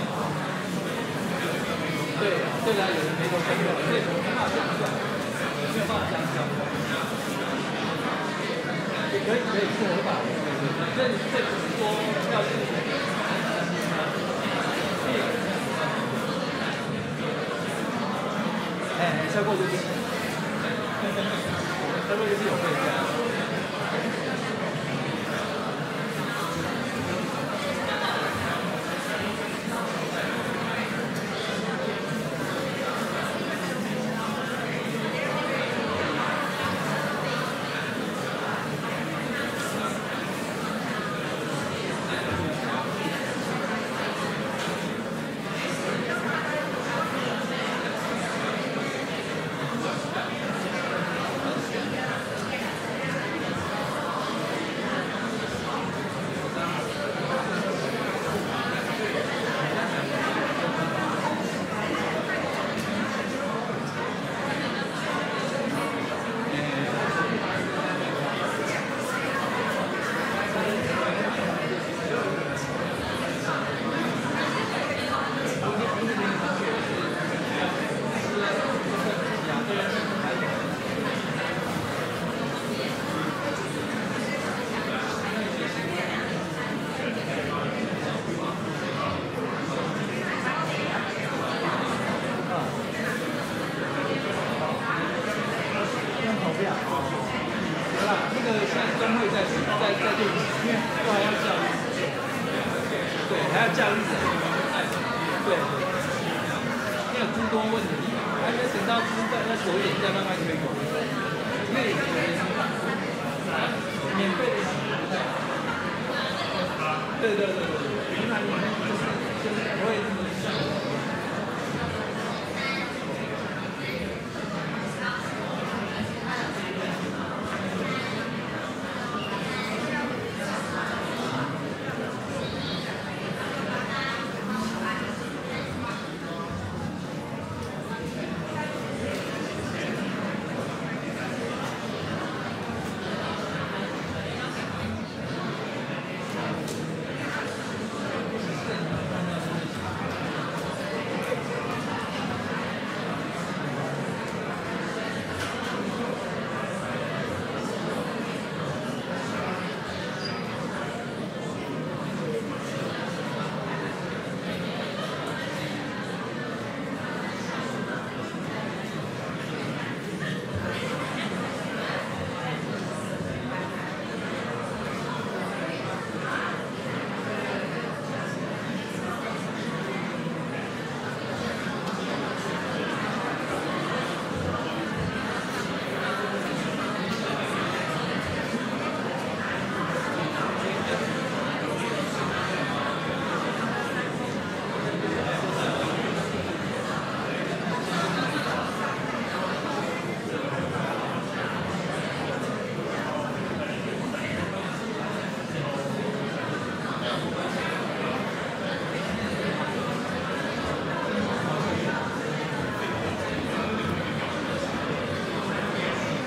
對對啦，有人沒投三票，所以沒辦法這樣算，沒有辦法這樣算。也可以可以是合法的，對對，這這只是說要是。哎，效果就是，效果就是有配加。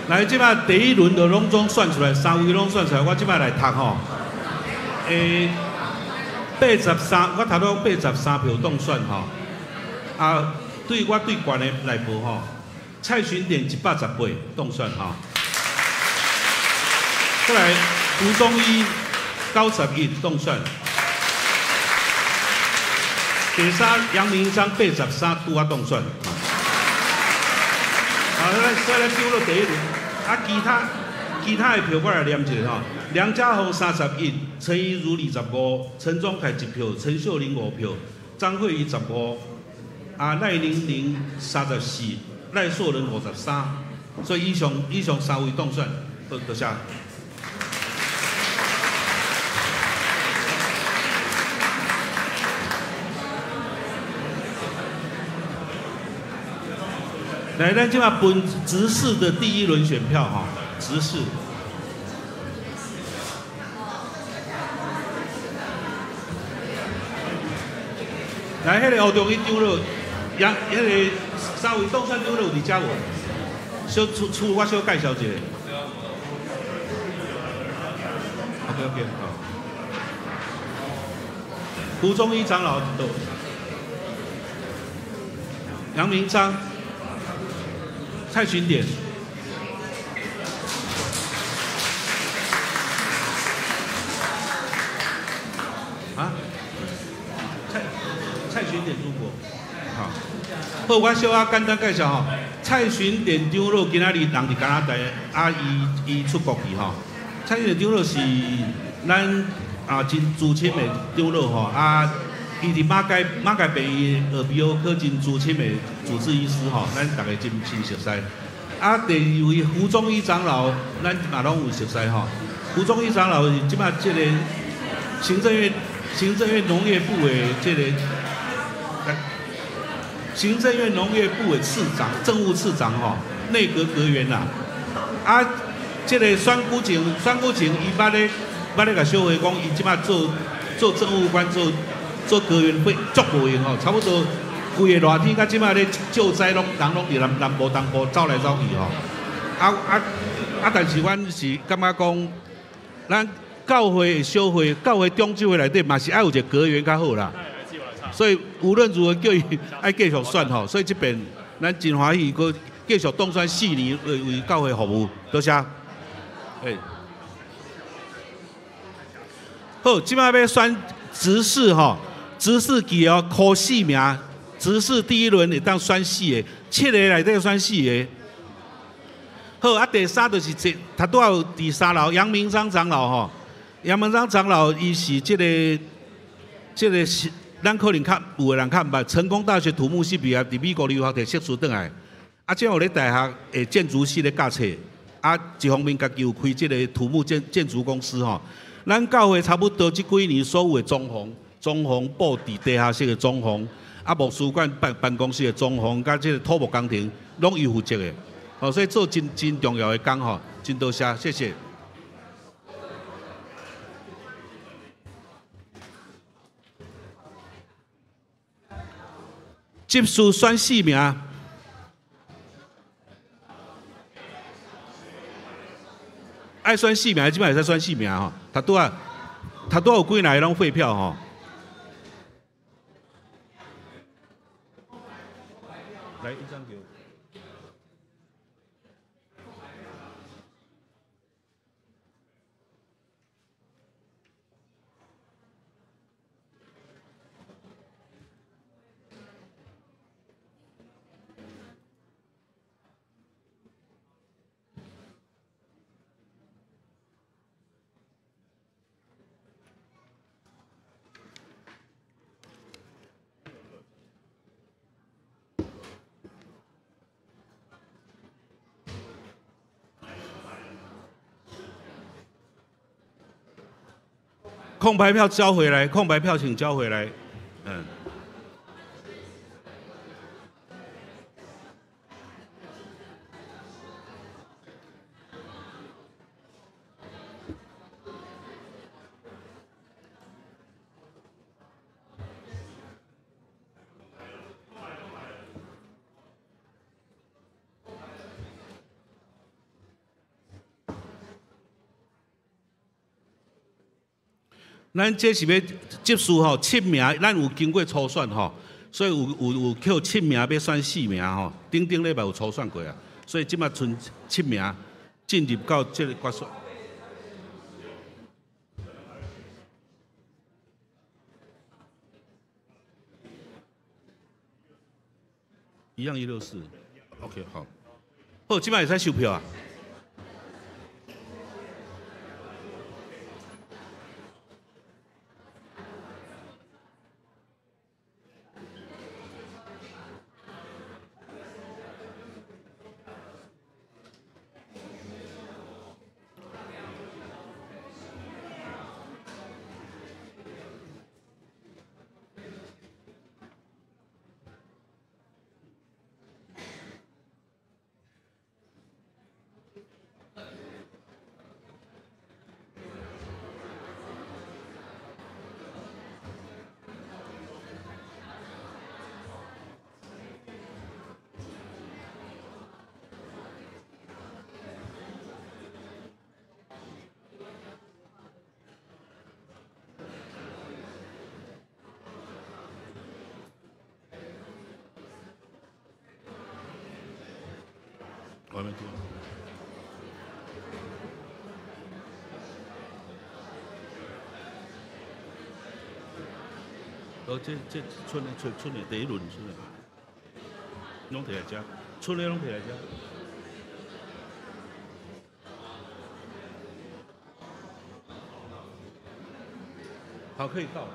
來，這擺第一輪就攏總算出來，三位攏算出來，我這擺來讀吼。83，我頭拄講83票當選吼。啊，對我對縣的內部吼，蔡巡典118當選吼。過來吳宗義91當選。第三楊明章83拄仔當選。啊，所以咱丟落第一輪，啊，其他的票我來念一下吼。梁家宏31，陳怡如25，陳宗凱1票，陳秀玲5票，張慧儀15，啊賴玲玲34，賴碩仁53，所以以上三位當選，好，多謝。來，咱這擺分執事的第一輪選票哈，執事。來，彼個胡忠義長老，楊，彼個三位當選長老有佇遮無？小處我小介紹一下。OK OK，好。胡忠一長老佗？楊明章、蔡群典。啊？蔡群典出國。好，好，我小可簡單介紹吼。蔡群典長老今仔日人佇加拿大，啊，伊出國去吼。蔡群典長老是咱啊真資深的長老吼，啊，伊佇馬偕病院耳鼻喉科真資深的主治醫師吼，咱逐家真真熟似。啊，第二位胡忠一長老，咱嘛攏有熟似吼。胡忠一長老是這擺這個行政院農業部的這個。行政院農業部的次長、政務次長吼，內閣閣員啦。啊，這個選舉前，選舉前伊捌咧共小會講，伊這擺做政務官、做閣員會足無閒吼，差不多規个熱天到這擺咧救災，攏人攏佇南部東部走來走去吼。啊！但是阮是感覺講，咱教會的小會、教會長執會內底嘛是愛有一個閣員較好啦。所以無論如何叫伊愛繼續選吼，所以這邊咱真歡喜，閣繼續當選4年為教會服務，多謝。欸，好，這擺欲選執事吼，執事記哦，箍四名，執事第一輪會當選四个，七个內底選四个。好，啊，第三就是這，頭拄仔有佇三樓楊明章長老吼，楊明章長老伊是這個是。咱可能較有的人較毋捌，成功大學土木系畢業，佇美國留學摕碩士轉來，啊，這有咧大學的建築系咧教冊，啊，一方面家己有開這个土木建築公司吼。咱教會差不多這幾年所有的裝潢、裝潢布置地下室的裝潢，啊，牧師館辦公室的裝潢，佮這个土木工程，攏伊負責的，哦，所以做真真重要的工吼，真多謝，謝謝。執事選四名，愛選四名，這擺會使選四名吼。頭拄仔有幾若个攏廢票吼。來一張給我。空白票交回來，空白票請交回來。嗯。咱這是欲執事吼，七名，咱有經過初選吼，所以有扣七名，欲選四名吼。頂頂禮拜有初選過啊，所以這擺賰七名進入到這個決選。一樣164，OK 好。好，這擺會使收票啊。外面。哦，這剩的剩剩的第一輪剩的，攏提來食，剩的攏提來食。好，可以到。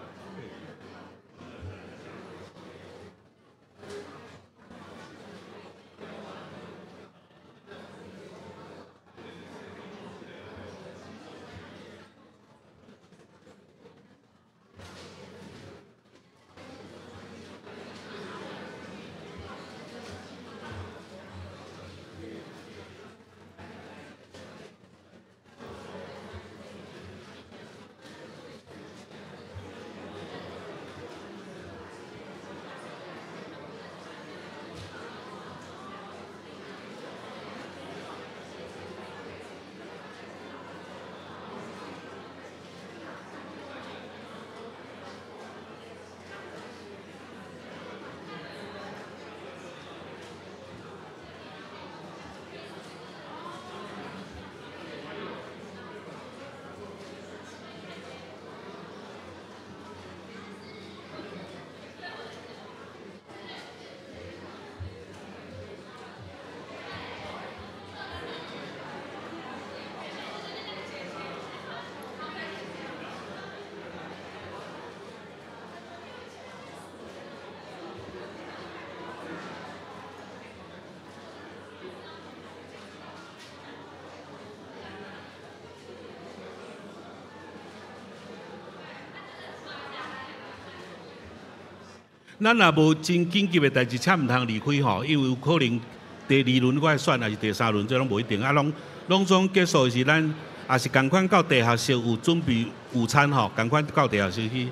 咱若無真緊急的代誌，請毋通離開吼，因為有可能第二輪閣愛選，抑是第三輪，這攏無一定。啊，攏總結束是咱也是仝款到地下室有準備午餐吼，仝款到地下室去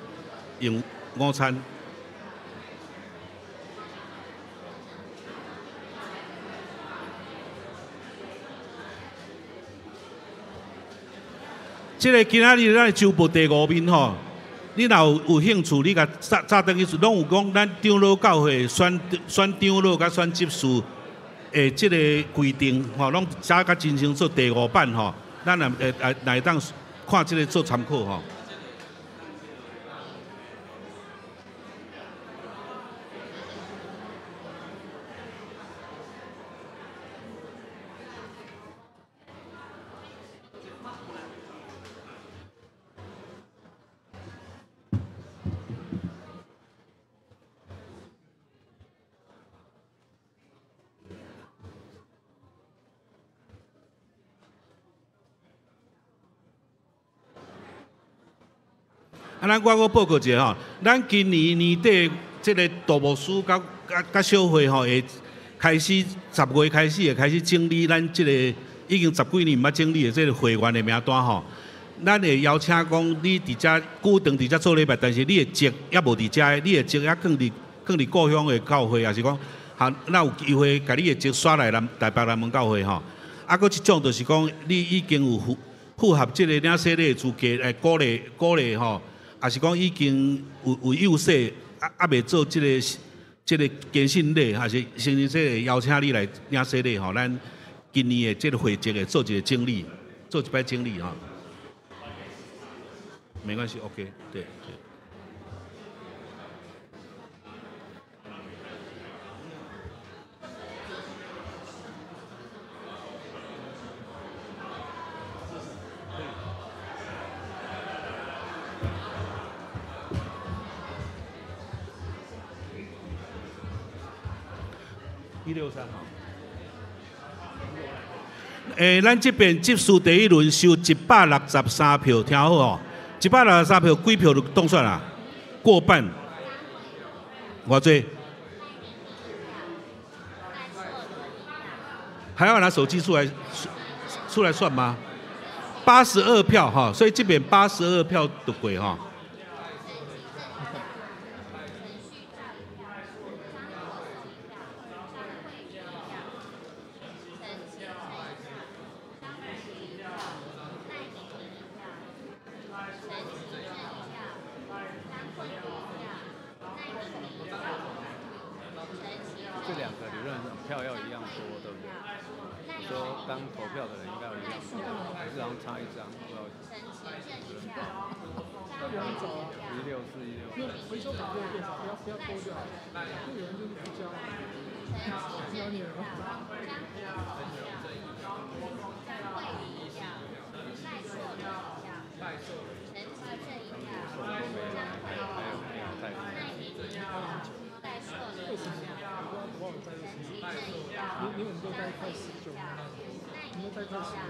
用午餐。這个今仔日咱的周報第五面吼。你若有興趣，你共早早轉去，攏有講咱長老教會選長老佮選執事的這个規定吼，攏寫甲真清楚。第五版吼，咱若會會當看這个做參考吼。啊，咱我閣報告一下吼，咱今年年底這个大牧師佮小會吼，會開始10月開始會開始整理咱這个已經十幾年毋捌整理的這个會員的名單吼。咱會邀請講你佇遮固定佇遮做禮拜，但是你的籍猶無佇遮，你的籍猶囥佇故鄉的教會，抑是講，哈，咱有機會共你的籍刷來南台北南門教會吼。啊，閣一種就是講，你已經有符合這个領洗禮的資格，來鼓勵鼓勵吼。也是講已經有幼細，猶未做這个堅信禮，還是成人禮會邀請你來領洗禮吼。咱今年的這个會籍會做一个整理，做一擺整理吼。沒關係，OK，對對。163號。咱這邊執事第一輪收163票，聽好哦，163票幾票就當選啦？過半。偌濟？還要拿手機出來算嗎？82票哈，所以這邊82票就過哈。這兩個。理論上票要一樣多，對不對？我說剛投票的人應該要一樣多，可是好像差一張，不知道為什麼。要有人走啊， 16416。因為回收卡就會變少，不要不要多就好。因為有人就是不交，你要你了。都沒來，還有沒有太多？為什麼？我不忘在意。你們都待快19年，你們都待快10年。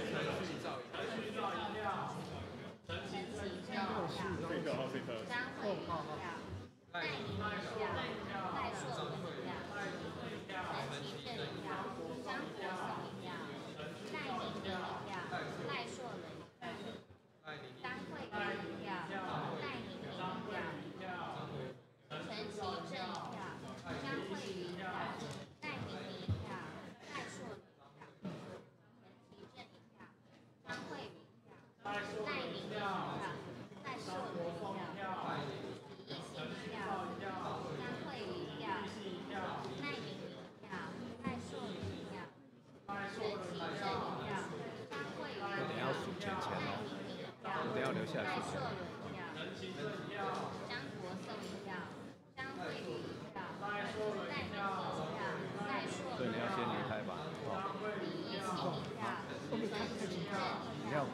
應該有15張。哦，好好。我等下要數錢錢哦，我等下要留下來數錢。所以你要先離開吧，哦。會不會看看情況？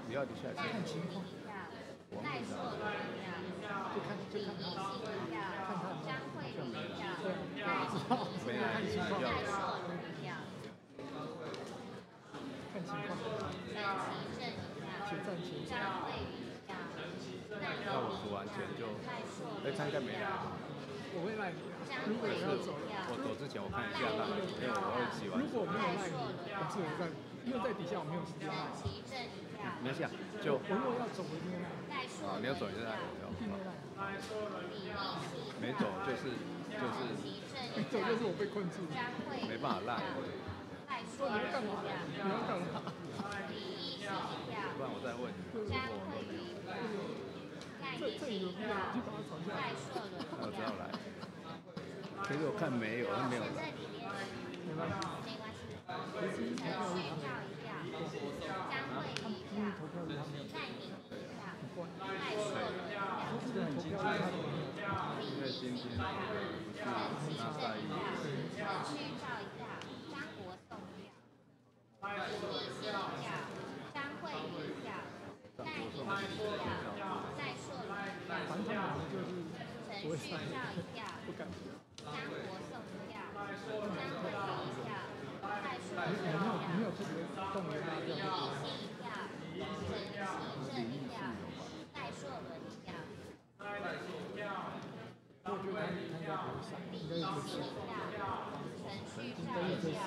你要留下來看情況。我忘記了。就看就看他，看他。對，我知道，沒來看情況。看情況。且戰且走。那我數完錢就，哎，他應該沒來。我會賴你啊！如果我要走，我走之前我看一下賴，因為我會洗完。如果沒有賴你，我自由在，因為在底下我沒有時間賴。沒事，就我如果要走，我一定會賴。啊，你要走你就賴我，一定會賴。沒走就是。沒走就是我被困住。沒辦法賴。說你要幹嘛？你要幹嘛？不然我再問你。如果我都沒有。這有必要，你去把它炒下來。那我只好來。可是我看沒有，他沒有來。沒關係。其實投票率他沒有，他們因為投票率他沒有，很怪。這很清楚，因為今天不是那在意。反正他們就是不會上，不敢。你沒有特別動員拉票就我覺得他應該不會上，應該是這次，應該是這次。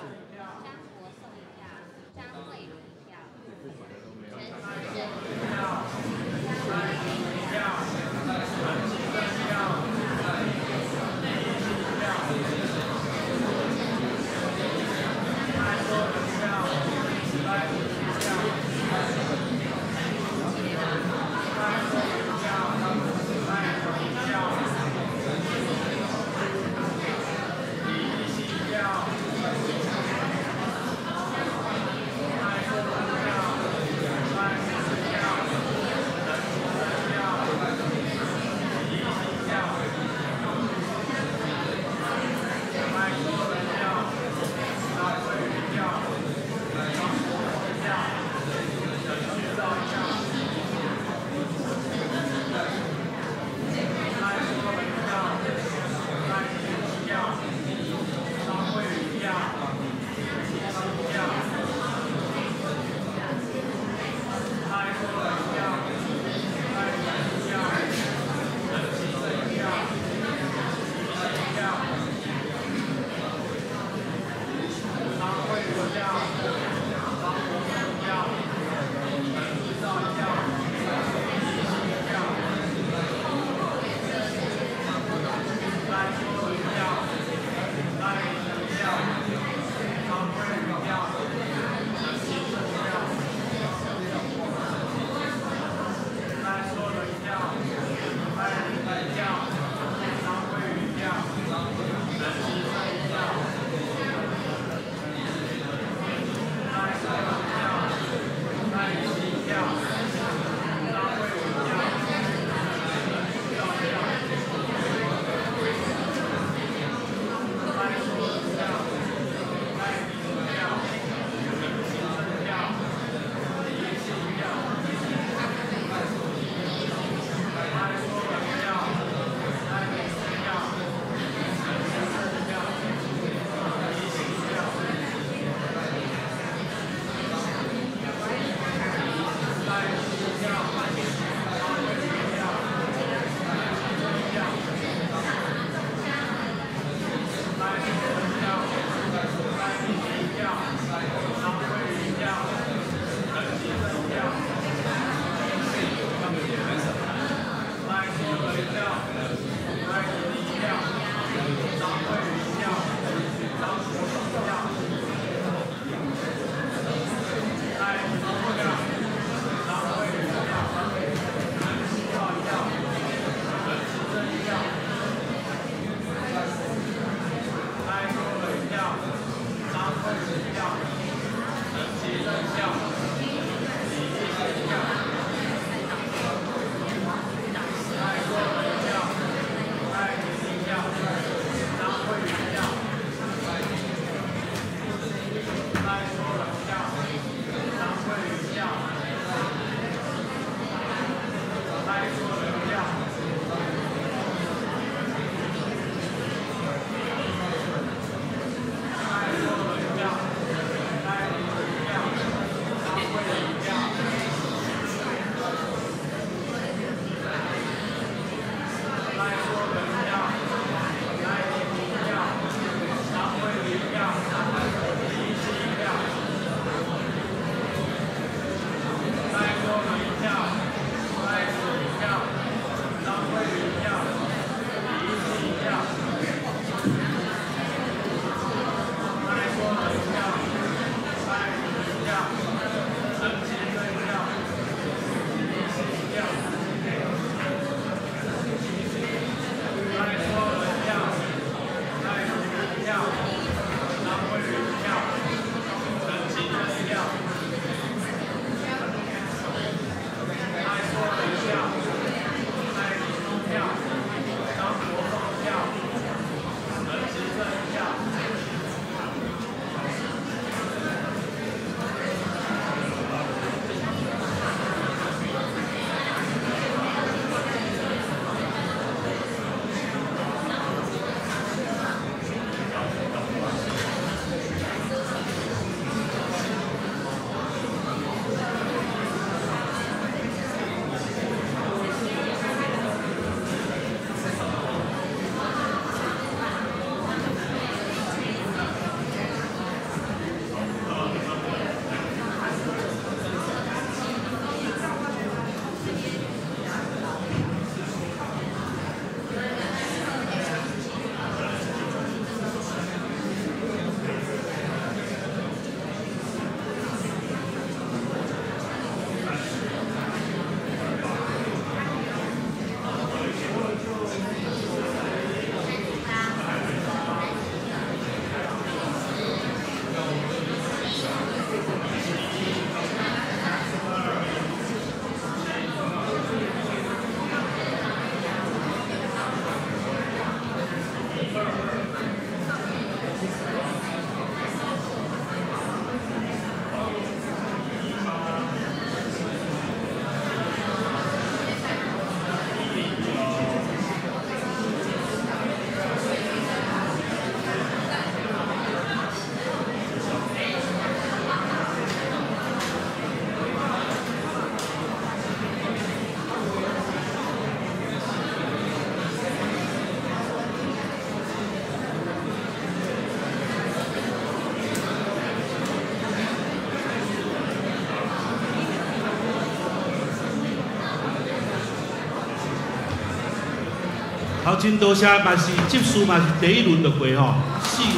好，真多謝，嘛是執事嘛是第一輪就過吼，四位攏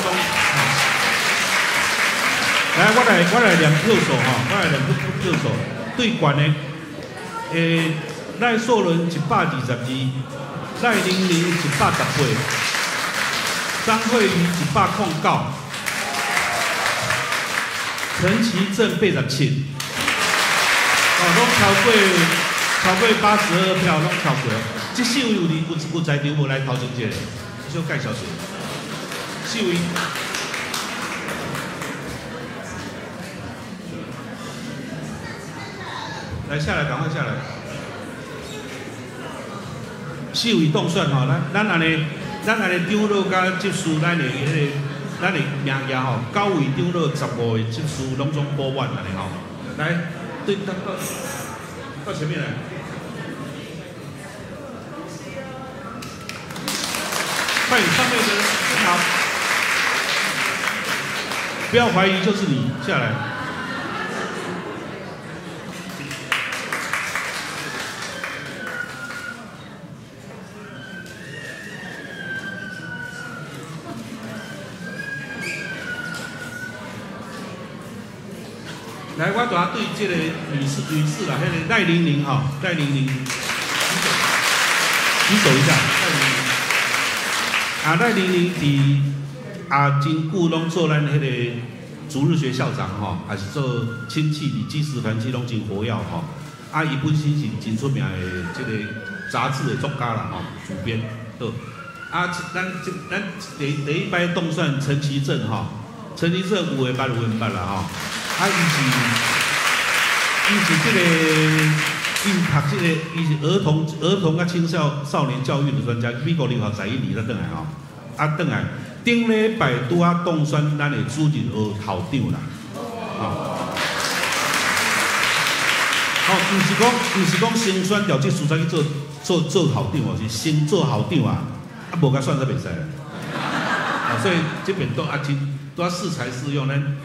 總。來，我來念票數吼，我來念票數。對懸的，賴碩倫122，賴玲玲118，張惠瑜109，陳其正87，哦，攏超過82票，攏超過。這四位有佇有在場無來頭前一个，小介紹一下。四位。來下來，趕快下來。四位當選吼，咱按呢長老佮執事，咱的彼个，咱的名額吼，九位長老，15位執事，攏總補滿按呢吼。來，對，到前面來。快，上面的人好，不要懷疑，就是你下來。來，我拄仔對這個女士啦，彼個賴玲玲吼，賴玲玲，舉手一下，賴玲玲。啊，賴玲玲佇啊真久攏做咱彼個主日學校長吼，也是做親戚佇基石團契攏真活躍吼。啊，伊本身是真出名的這個雜誌的作家啦吼，主編。好，啊，咱第一擺當選陳其正吼，陳其正有的捌有的毋捌啦吼。啊，伊是這個，伊是讀這個，伊是兒童佮青少年教育的專家，美國留學11年才轉來吼。啊，轉來，頂禮拜拄仔當選咱的主日學校長啦。吼，哦，毋是講先選調這事才去做校長哦，是先做校長啊，啊無共選才袂使啦。啊，所以這邊都啊真拄仔適才適用，咱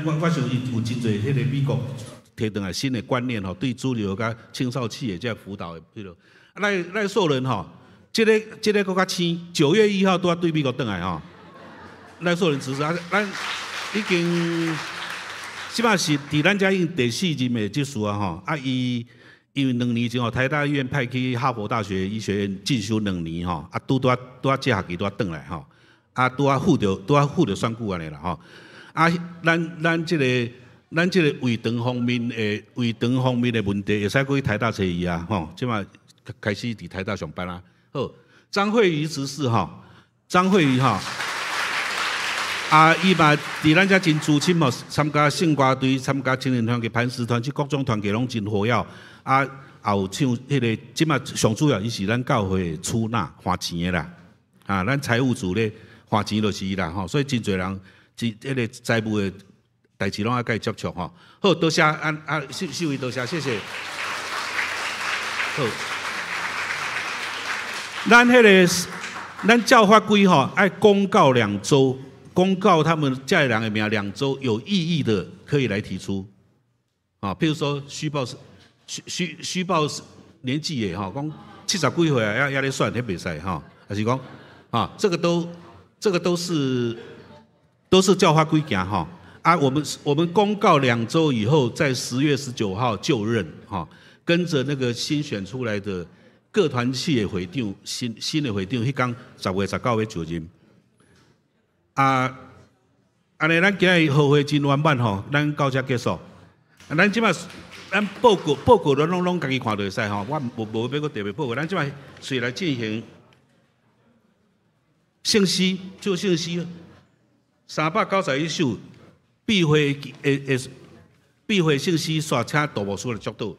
我相信有真濟彼個美國提轉來新的觀念吼，對主流佮青少期的這輔導的彼落。啊，賴碩倫吼，這個閣較淺，9月1號拄仔對美國轉來吼。賴碩倫執事啊，咱已經這擺是佇咱遮已經第四任的執事啊吼。啊，伊因為2年前吼，台大醫院派去哈佛大學醫學院進修兩年吼，啊，拄仔這學期拄仔轉來吼，啊，拄仔赴著選舉按呢啦吼。啊，咱這個胃腸方面的問題，會使閣去台大揣伊啊，吼，這擺開始佇台大上班啊。好，張惠瑜執事吼，張惠瑜吼，啊，伊嘛佇咱遮真資深吼，參加聖歌隊、參加青年團契、磐石團，這各種團契攏真活躍。啊，也有唱彼個，這擺上主要伊是咱教會出納還錢的啦，啊，咱財務組咧還錢就是伊啦，吼，所以真濟人。這彼個財務的代誌攏愛共伊接觸吼。好，多謝啊啊，四位多謝，謝謝。好，咱彼個咱教法規吼，愛公告兩週，公告他們這人的名兩週有異議的可以來提出。啊，譬如說虛報年紀的吼，講70幾歲啊，猶咧選，彼袂使吼，還是講啊，這個都是教法規行吼。啊，我們公告兩週以後，在10月19號就任吼，跟着那個新選出來的各團契的會長，新的會長，彼工10月19號就任。啊，按呢，咱今日和會真圓滿吼，咱到這結束。啊，咱這擺咱報告攏家己看就會使吼，我無欲閣特別報告，咱這擺隨來進行聖詩，就聖詩391首，閉會聖詩，煞請杜牧師來祝禱，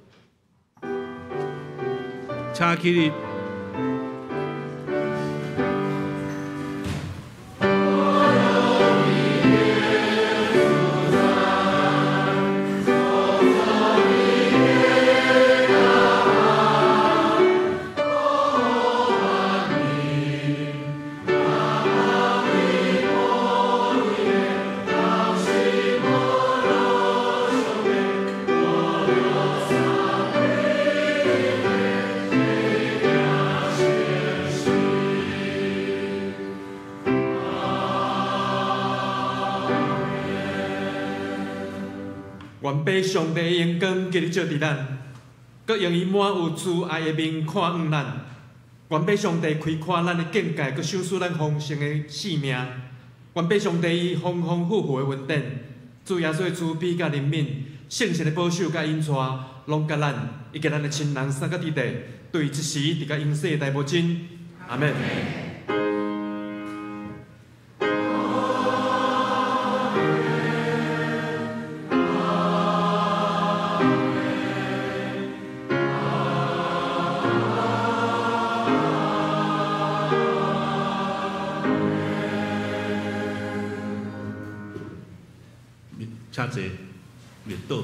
請起立。願擘上帝的榮光繼續照佇咱，閣用伊滿有慈愛的面看向咱。願擘上帝開闊咱的境界，閣賞賜咱豐盛的性命。願擘上帝以豐豐富富的恩典，主耶穌的慈悲佮憐憫，聖神的保守佮引帶，攏佮咱以及咱的親人三個弟弟，對這時直到永世代無盡。阿們。請坐，默禱。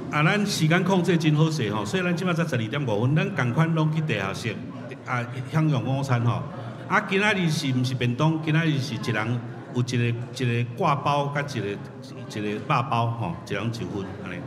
啊，咱時間控制真好勢吼，所以咱這擺才12點5分，咱仝款攏去地下室啊享用午餐吼。啊，今仔日是毋是便當？今仔日是一人有一個一個掛包，佮一個一個肉包吼，一人一份按呢。